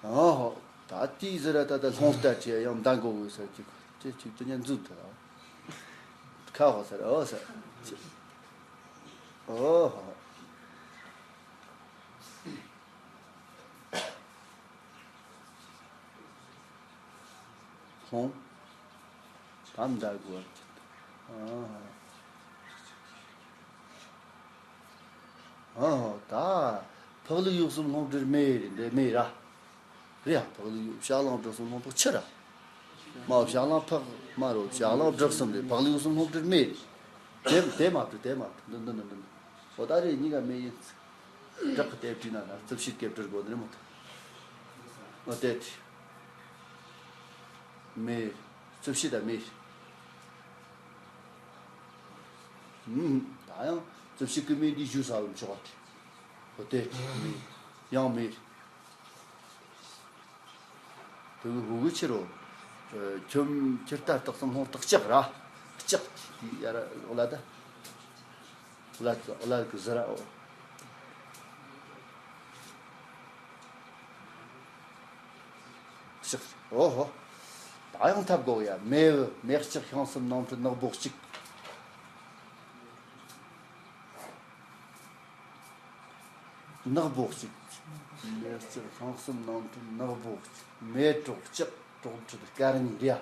ཨོ་ཧོ། ད་དེའི་ཟེར་ར་ད་ལྟ་ལྷུང་ལྟ་ཁྲིད་ཡང་མདའ་འགོ་དགོས་ཟེར་གྱི་ཁྱེད་ཁྱེད་དེ་ཉན་འཛུབ་ཐལ། ཁ་ཧོ་ཟེར་ཨོ་ཟེར། ཨོ་ཧོ། ལྷུང་། དམ་མདའ་དགོས། ཨོ་ཧོ། ཨོ་ཧོ། ད་ཕག་ལུག་གཡོག་གསུམ་ལྷུང་བྲིར་མེ་རེད་འདི་མེ་ར། རེད་ཡ། ཕག་ལུག་ཡོད་བྱ་གླང་བྲག་གསུམ་ལྷུང་ཕག་ཆུ་ར། མ་བྱ་གླང་ཕག་མ་རོ་བྱ་གླང་བྲག་གསུམ་རེད། ཕག་ལུག་གསུམ་ལྷུང་བྲིར་མེ་རེད། དེ་དེ་མ་བྲི་དེ་མ་བྲི་འདི་འདི་འདི་འདི་འདི། འོ་ད་རེད་གཉིས་ཀ་མེ་ཡིན། བྲག་གི་དེབ་བྲིས་ན་ན་རྩིབས་ཤིག་གེབ་བྲི་དགོས་ནི་རེད་མོ། འོ་དེ་དེ། མེ། རྩིབས་ཤིག་དང་མེ། ཨུམ། ད་ཡང་རྩིབས་ཤིག་གི་མེ་འདི་བཞུ་ས་བུ་མཆོག་པ་དེ། འོ་དེ་དེ་མེ། ཡང་མེ། དེ་གི་ཧུ་གི་ཕྱི་རོ། ཁྱོད་ཁྱི་རྟ་སྟག་གསུམ་ལྷུང་སྟག་ལྕགས་ར། ལྕགས་དེ་ཡ་ར་འོ་ལ་ད། འོ་ལ་འོ་ལ་གི་ཟི་ར་འོ། ལྕགས་འོ་ཧོ། ད་ཡང་ཐབས་དགོས་ཡ། མེ་འུ་མེ་ལྕགས་ཤིང་གསུམ་ནང་ཁྲོད་ནག་པོ་གཅིག་ནག་པོ་གཅིག་མེ་ལྕགས་ཤིང་གསུམ་ནང་དུ་ནག་པོ་གཅིག་མེ་གྲོགས་གཅིག་གྲོགས་ཁྲི་དཀར་གཉིས་རེད།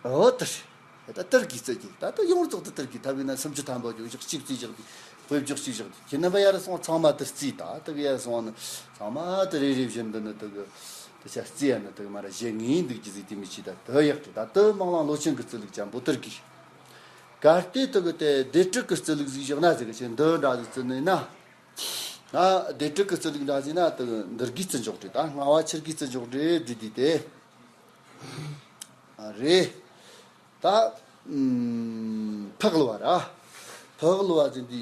འོ་དེ་རེད། ད་དེར་གི་རྩི་གི་ད་ལྟ་ཡོངས་རྫོགས་དེ་དེར་གི་ཐབས་ཡིན་ན་སུམ་ཅུ་ཐམ་པ་རྒྱུག་ཞག་གཅིག་རྩི་ཞག་དེ་དཔེ་བརྗོད་གཅིག་ཞག་དེ་ཁྱེད་རྣམ་པ་ཡར་སོང་ཚང་མ་དེར་རྩི་ད་དེ་གི་ཡར་སོང་ནི་ཚང་མ་དེ་རེ་རེ་བཞིན་དུ་ནི་དེ་གི་དེ་ཆ་རྩི་ཡ་ནི་དེ་གི་མ་ར་བཞེད་ངེས་འདུག་རྒྱུ་ཟིག་དེ་མི་ཆི་ད་དེ་ཡག་དེ་ད་དེ་མང་གླང་ལོ་ཆེན་གི་རྩི་ལུགས་ཅན་པོ་དེར་གི། གལ་ཏེ་དེ་གི་དེ་སྡེ་དྲུག་གི་རྩི་ལུགས་ཟིག་བཞག་ན་ཟེར་གི་ཆེ་འདི་འདྲ་ཟིག་རྩི་ནི་ན། ང་སྡེ་དྲུག་གི་རྩི་ལུགས་འདྲ་ཟིག་ན་དེ་གི་འདིར་གི་རྩི་འཇོག་རེད་ད་སྔ་བ་ཕྱིར་གི་རྩི་འཇོག་རེད་འདི་འདི་དེ། ཨ་རེད། ད་ཨུམ་ཕག་ལོ་བ་ར། ཕག་ལོ་བ་ཟིག་འདི་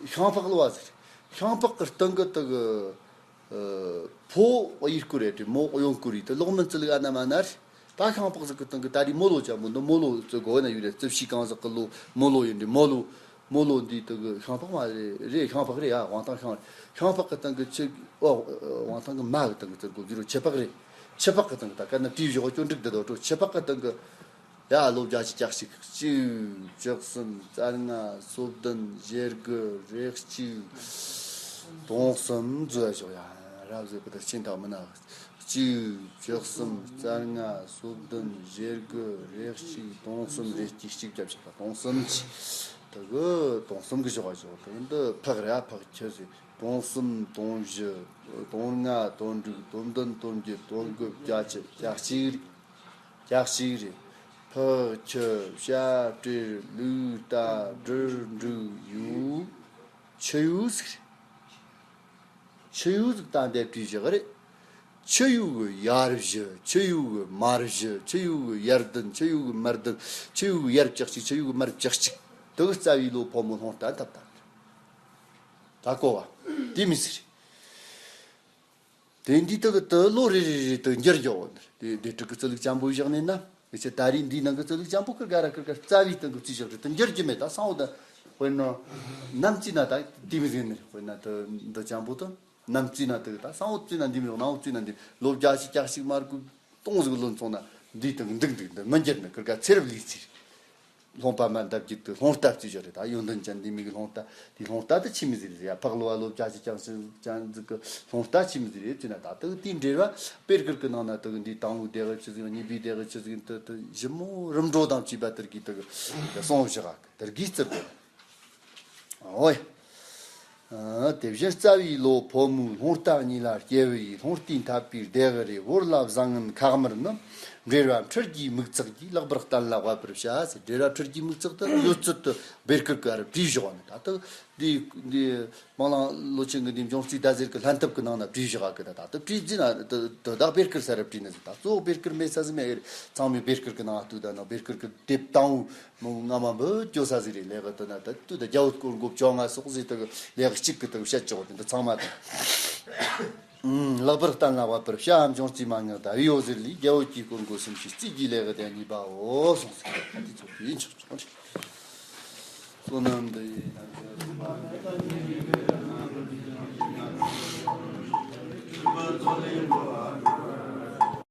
ཤིང་ཕག་ལོ་བ་ཟིག་རེད། ཤིང་ཕག་གི་སྟེང་གི་དེ་གི་ཨ་ཕོ་གཡས་སྐོར་རེད་དེ་མོ་གཡོན་སྐོར་རེད་དེ་ལོག་མིན་རྩི་ལུགས་ཨ་ན་མ་ན་རེད། ད་ཤིང་ཕག་ཟིག་གི་སྟེང་གི་ད་རེས་མོ་ལོ་ཅན་པོ་འདི་མོ་ལོ་རྩི་དགོས་ན་ཡོད་རེད། རྩིབས་ཤིག་གང་ཟག་གི་ལོ་མོ་ལོ་ཡིན་རེད། མོ་ལོ་མོ་ལོ་འདི་དེ་གི་ཤིང་ཕག་མ་རེད་རེད། ཤིང་ཕག་རེད་ཡ། དབང་ཐང་ཤིང་ཤིང་ཕག་གི་སྟེང་གི་ཆུ་ཨོ་དབང་ཐང་གི་མ་གི་སྟེང་གི་རྩི་དགོས་ཟེར་རོ། ཆུ་ཕག་རེད། ཆུ་ཕག་གི་སྟེང་གི་ད་ག་ན་བྲིས་བཞག་སྐྱོན་འགྲིག་འདི་དོ་ཆུ་ཕག་གི་སྟེང་གི་ཡ་ལོ་བརྒྱད་ཅུ་གྱ་གཅིག་གཅིག་བཅུ་གསུམ་རྩ་ལྔ་སོ་བདུན་ཞེ་དགུ་རེ་གཅིག་དོན་གསུམ་བཟོས་བཞག་ཡ་རབ་བཟོས་པ་ད་ཤིང་ཐག་མི་ན། གཅིག་བཅུ་གསུམ་རྩ་ལྔ་སོ་བདུན་ཞེ་དགུ་རེ་གཅིག་དོན་གསུམ་རེ་གཅིག་གཅིག་བརྒྱབ་ཞག་ད་དོན་གསུམ་གྱི་དེ་གི་དོན་གསུམ་གྱི་བཞག་བཞག་དེ་འདི་ཕག་རེད་ཨ། ཕག་ཁྱི་ཟེར། དོན་གསུམ་དོན་བཞི་དོན་ལྔ་དོན་དྲུག་དོན་བདུན་དོན་བརྒྱད་དོན་དགུ་བརྒྱད་ཅུ་གྱ་གཅིག་རེད། གྱ་གཅིག་རེད། ཕག་ཁྱི་བྱ་སྤྲེལ་ལུག་རྟ་སྦྲུལ་འབྲུག་ཡུག་ཆུ་ཡུག་ཟིག་རེད། ཆུ་ཡུག་ཟིག་ད་འདེབས་བྲིས་བཞག་རེད། ཆུ་ཡུག་གི་ཡར་བཞི་ཆུ་ཡུག་གི་མར་བཞི་ཆུ་ཡུག་གི་ཡར་བདུན་ཆུ་ཡུག་གི་མར་བདུན་ཆུ་ཡུག་གི་ཡར་བཅུ་གཅིག་ཆུ་ཡུག་གི་མར་བཅུ་གཅིག་དེ་གི་རྩ་བའི་ལོ་ཕོ་མོ་ལྷུང་ལྟ་འཐབ་ད། ད་གོ་བ། དེ་མི་སྲིད་རེད། དེ་འདི་དག་ཏུ་ལོ་རེ་རེ་རེ་དུ་འགྱུར་འགྱོ་བ་ནི་དེ་དེ་དྲུག་གི་རྩི་ལུགས་ཅན་པོ་བཞག་ནས་ན་ཨེ་ཆེ་ད་རེས་འདིའི་ནང་གི་རྩི་ལུགས་ཅན་པོ་ཀིར་ག་ར་ཀིར་ག་རྩ་བའི་སྟེང་གི་རྩིས་བཞག་རེ་དུ་འགྱུར་གྱི་མེད་ད་གསང་བོ་ད་དཔེར་ན་ནམ་རྩིས་ན་ད་དེ་མི་ཟིན་ནི་དཔེར་ན་ད་འདི་ཅན་པོ་ད་ནམ་རྩིས་ན་ད་ད་གསང་བོ་རྩིས་ན་འདི་མི་ཡོང་ནང་བོ་རྩིས་ན་འདི་ལོ་བརྒྱ་ཞིག་བརྒྱ་ཞིག་མར་གུ་སྟོང་ཟིག་ལོན་སོང་ན་འདིའི་སྟེང་གི་འདུག་འདུག་འདི་མི་འགྱུར་ནི་ཀིར་ག་ཚེ་རབས་ལུས་རྩིས། ལྷུང་པ་མ་འདབ་རྒྱུད་དུ་ལྷུང་རྟ་བརྩིས་བཞག་རེད་ད་ཡོན་ཏན་ཅན་འདི་མིག་གི་ལྷུང་རྟ་དེ་ལྷུང་རྟ་དེ་ཆི་མི་ཟིག་རེད་ཡ། ཕག་ལོ་བ་ལོ་བརྒྱ་ཅིག་ཀྱང་ཅན་ཟིག་གི་ལྷུང་རྟ་ཆི་མི་ཟིག་རེད་ཅེ་ན་ད་དུ་དེའི་འབྲེལ་བ་པེར་ཀིར་གི་ནང་ན་དུ་འདི་དང་བོའི་སྡེ་གི་ཆི་ཟིག་གཉིས་པའི་སྡེ་གི་ཆི་ཟིག་དུ་དུ་ཞིབ་མོ་རིམ་གྲོ་དང་བཅས་པ་དེར་གི་དུ་གསུངས་བཞག་གི་དེར་གི་རྩིར་གོ་ཨོའི། ཨ། དེ་བཞིན་རྩ་བའི་ལོ་ཕོ་མོའི་ལྷུང་རྟ་གཉིས་ལ་སྐྱེ་བའི་ལྷུང་རྟའི་འཐབ་པའི་སྡེ་གི་རེ་བོར་ལ་བཟང་ངན་ཁག་དམར་ནི། འབྲེལ་བ་འཕྲུལ་གྱི་མིག་ཚགས་ཀྱིས། ལེགས་པར་བསྟན་ལ་དབབ་པར་བྱ་ཟེར། འབྲེལ་བ་འཕྲུལ་གྱི་མིག་ཚགས་དེ་ཡོད་ཚད་དུ་སྦེ་བསྐུར་གི་ར་བྲིས་བཞག་ནི། ད་ལྟ་འདི་འདི་སྨོན་ལམ་ལོ་ཆེན་གྱི་འདི་འབྱུང་རྩིས་ཟླ་ཟེར་གྱི་ལྷན་ཐབས་ཀྱི་ནང་ན་བྲིས་བཞག་གི། ད་ད་ལྟ་བྲིས་རྗེས་ན་དེ་དེ་དག་སྦེ་བསྐུར་ས་ར་བྲིས་ནི་ཟེར། ད་གཙོ་བོ་སྦེ་བསྐུར་མེད་ས་ཟིག་མེད་གི་རེད། ཚང་མས་སྦེ་བསྐུར་གྱི་ནང་ལྟོས། ད་ན་སྦེ་བསྐུར་གྱི་དེབ་དང་པོ་མོ་སྔ་མ་འབུད་སྐྱོ་ས་ཟིག་རེད། ལས་གི་དེ་ན་ད་དུས་ད་རྒྱ་བོད་སྐོར་འགོ་བཅོ་ལྔ་སོགས་ཟིག་དེ་གི་ལས་གི་གཅིག་གི་དེ་གི་བཤད་ཆོག་དེ་འདི་ཚང་མ་དང་། ལེགས་པར་བསྟན་ལ་དབབ་པར་བྱ་འམ། འབྱུང་རྩིས་མན་ངག་ཟླ་བའི་འོད་ཟེར་ལས། རྒྱ་བོད་ཀྱི་སྐོར་འགོ་གསུམ་བཤད། རྩིས་ཀྱི་ལས་ཀྱི་དེ་གཉིས་པའོ་གསུངས་སོ། དེ་ཚོ་དེ་ཡིན་ཆོག་ཆོག་རེད། བསོད་ནམས་འདི་ཡིས་ན་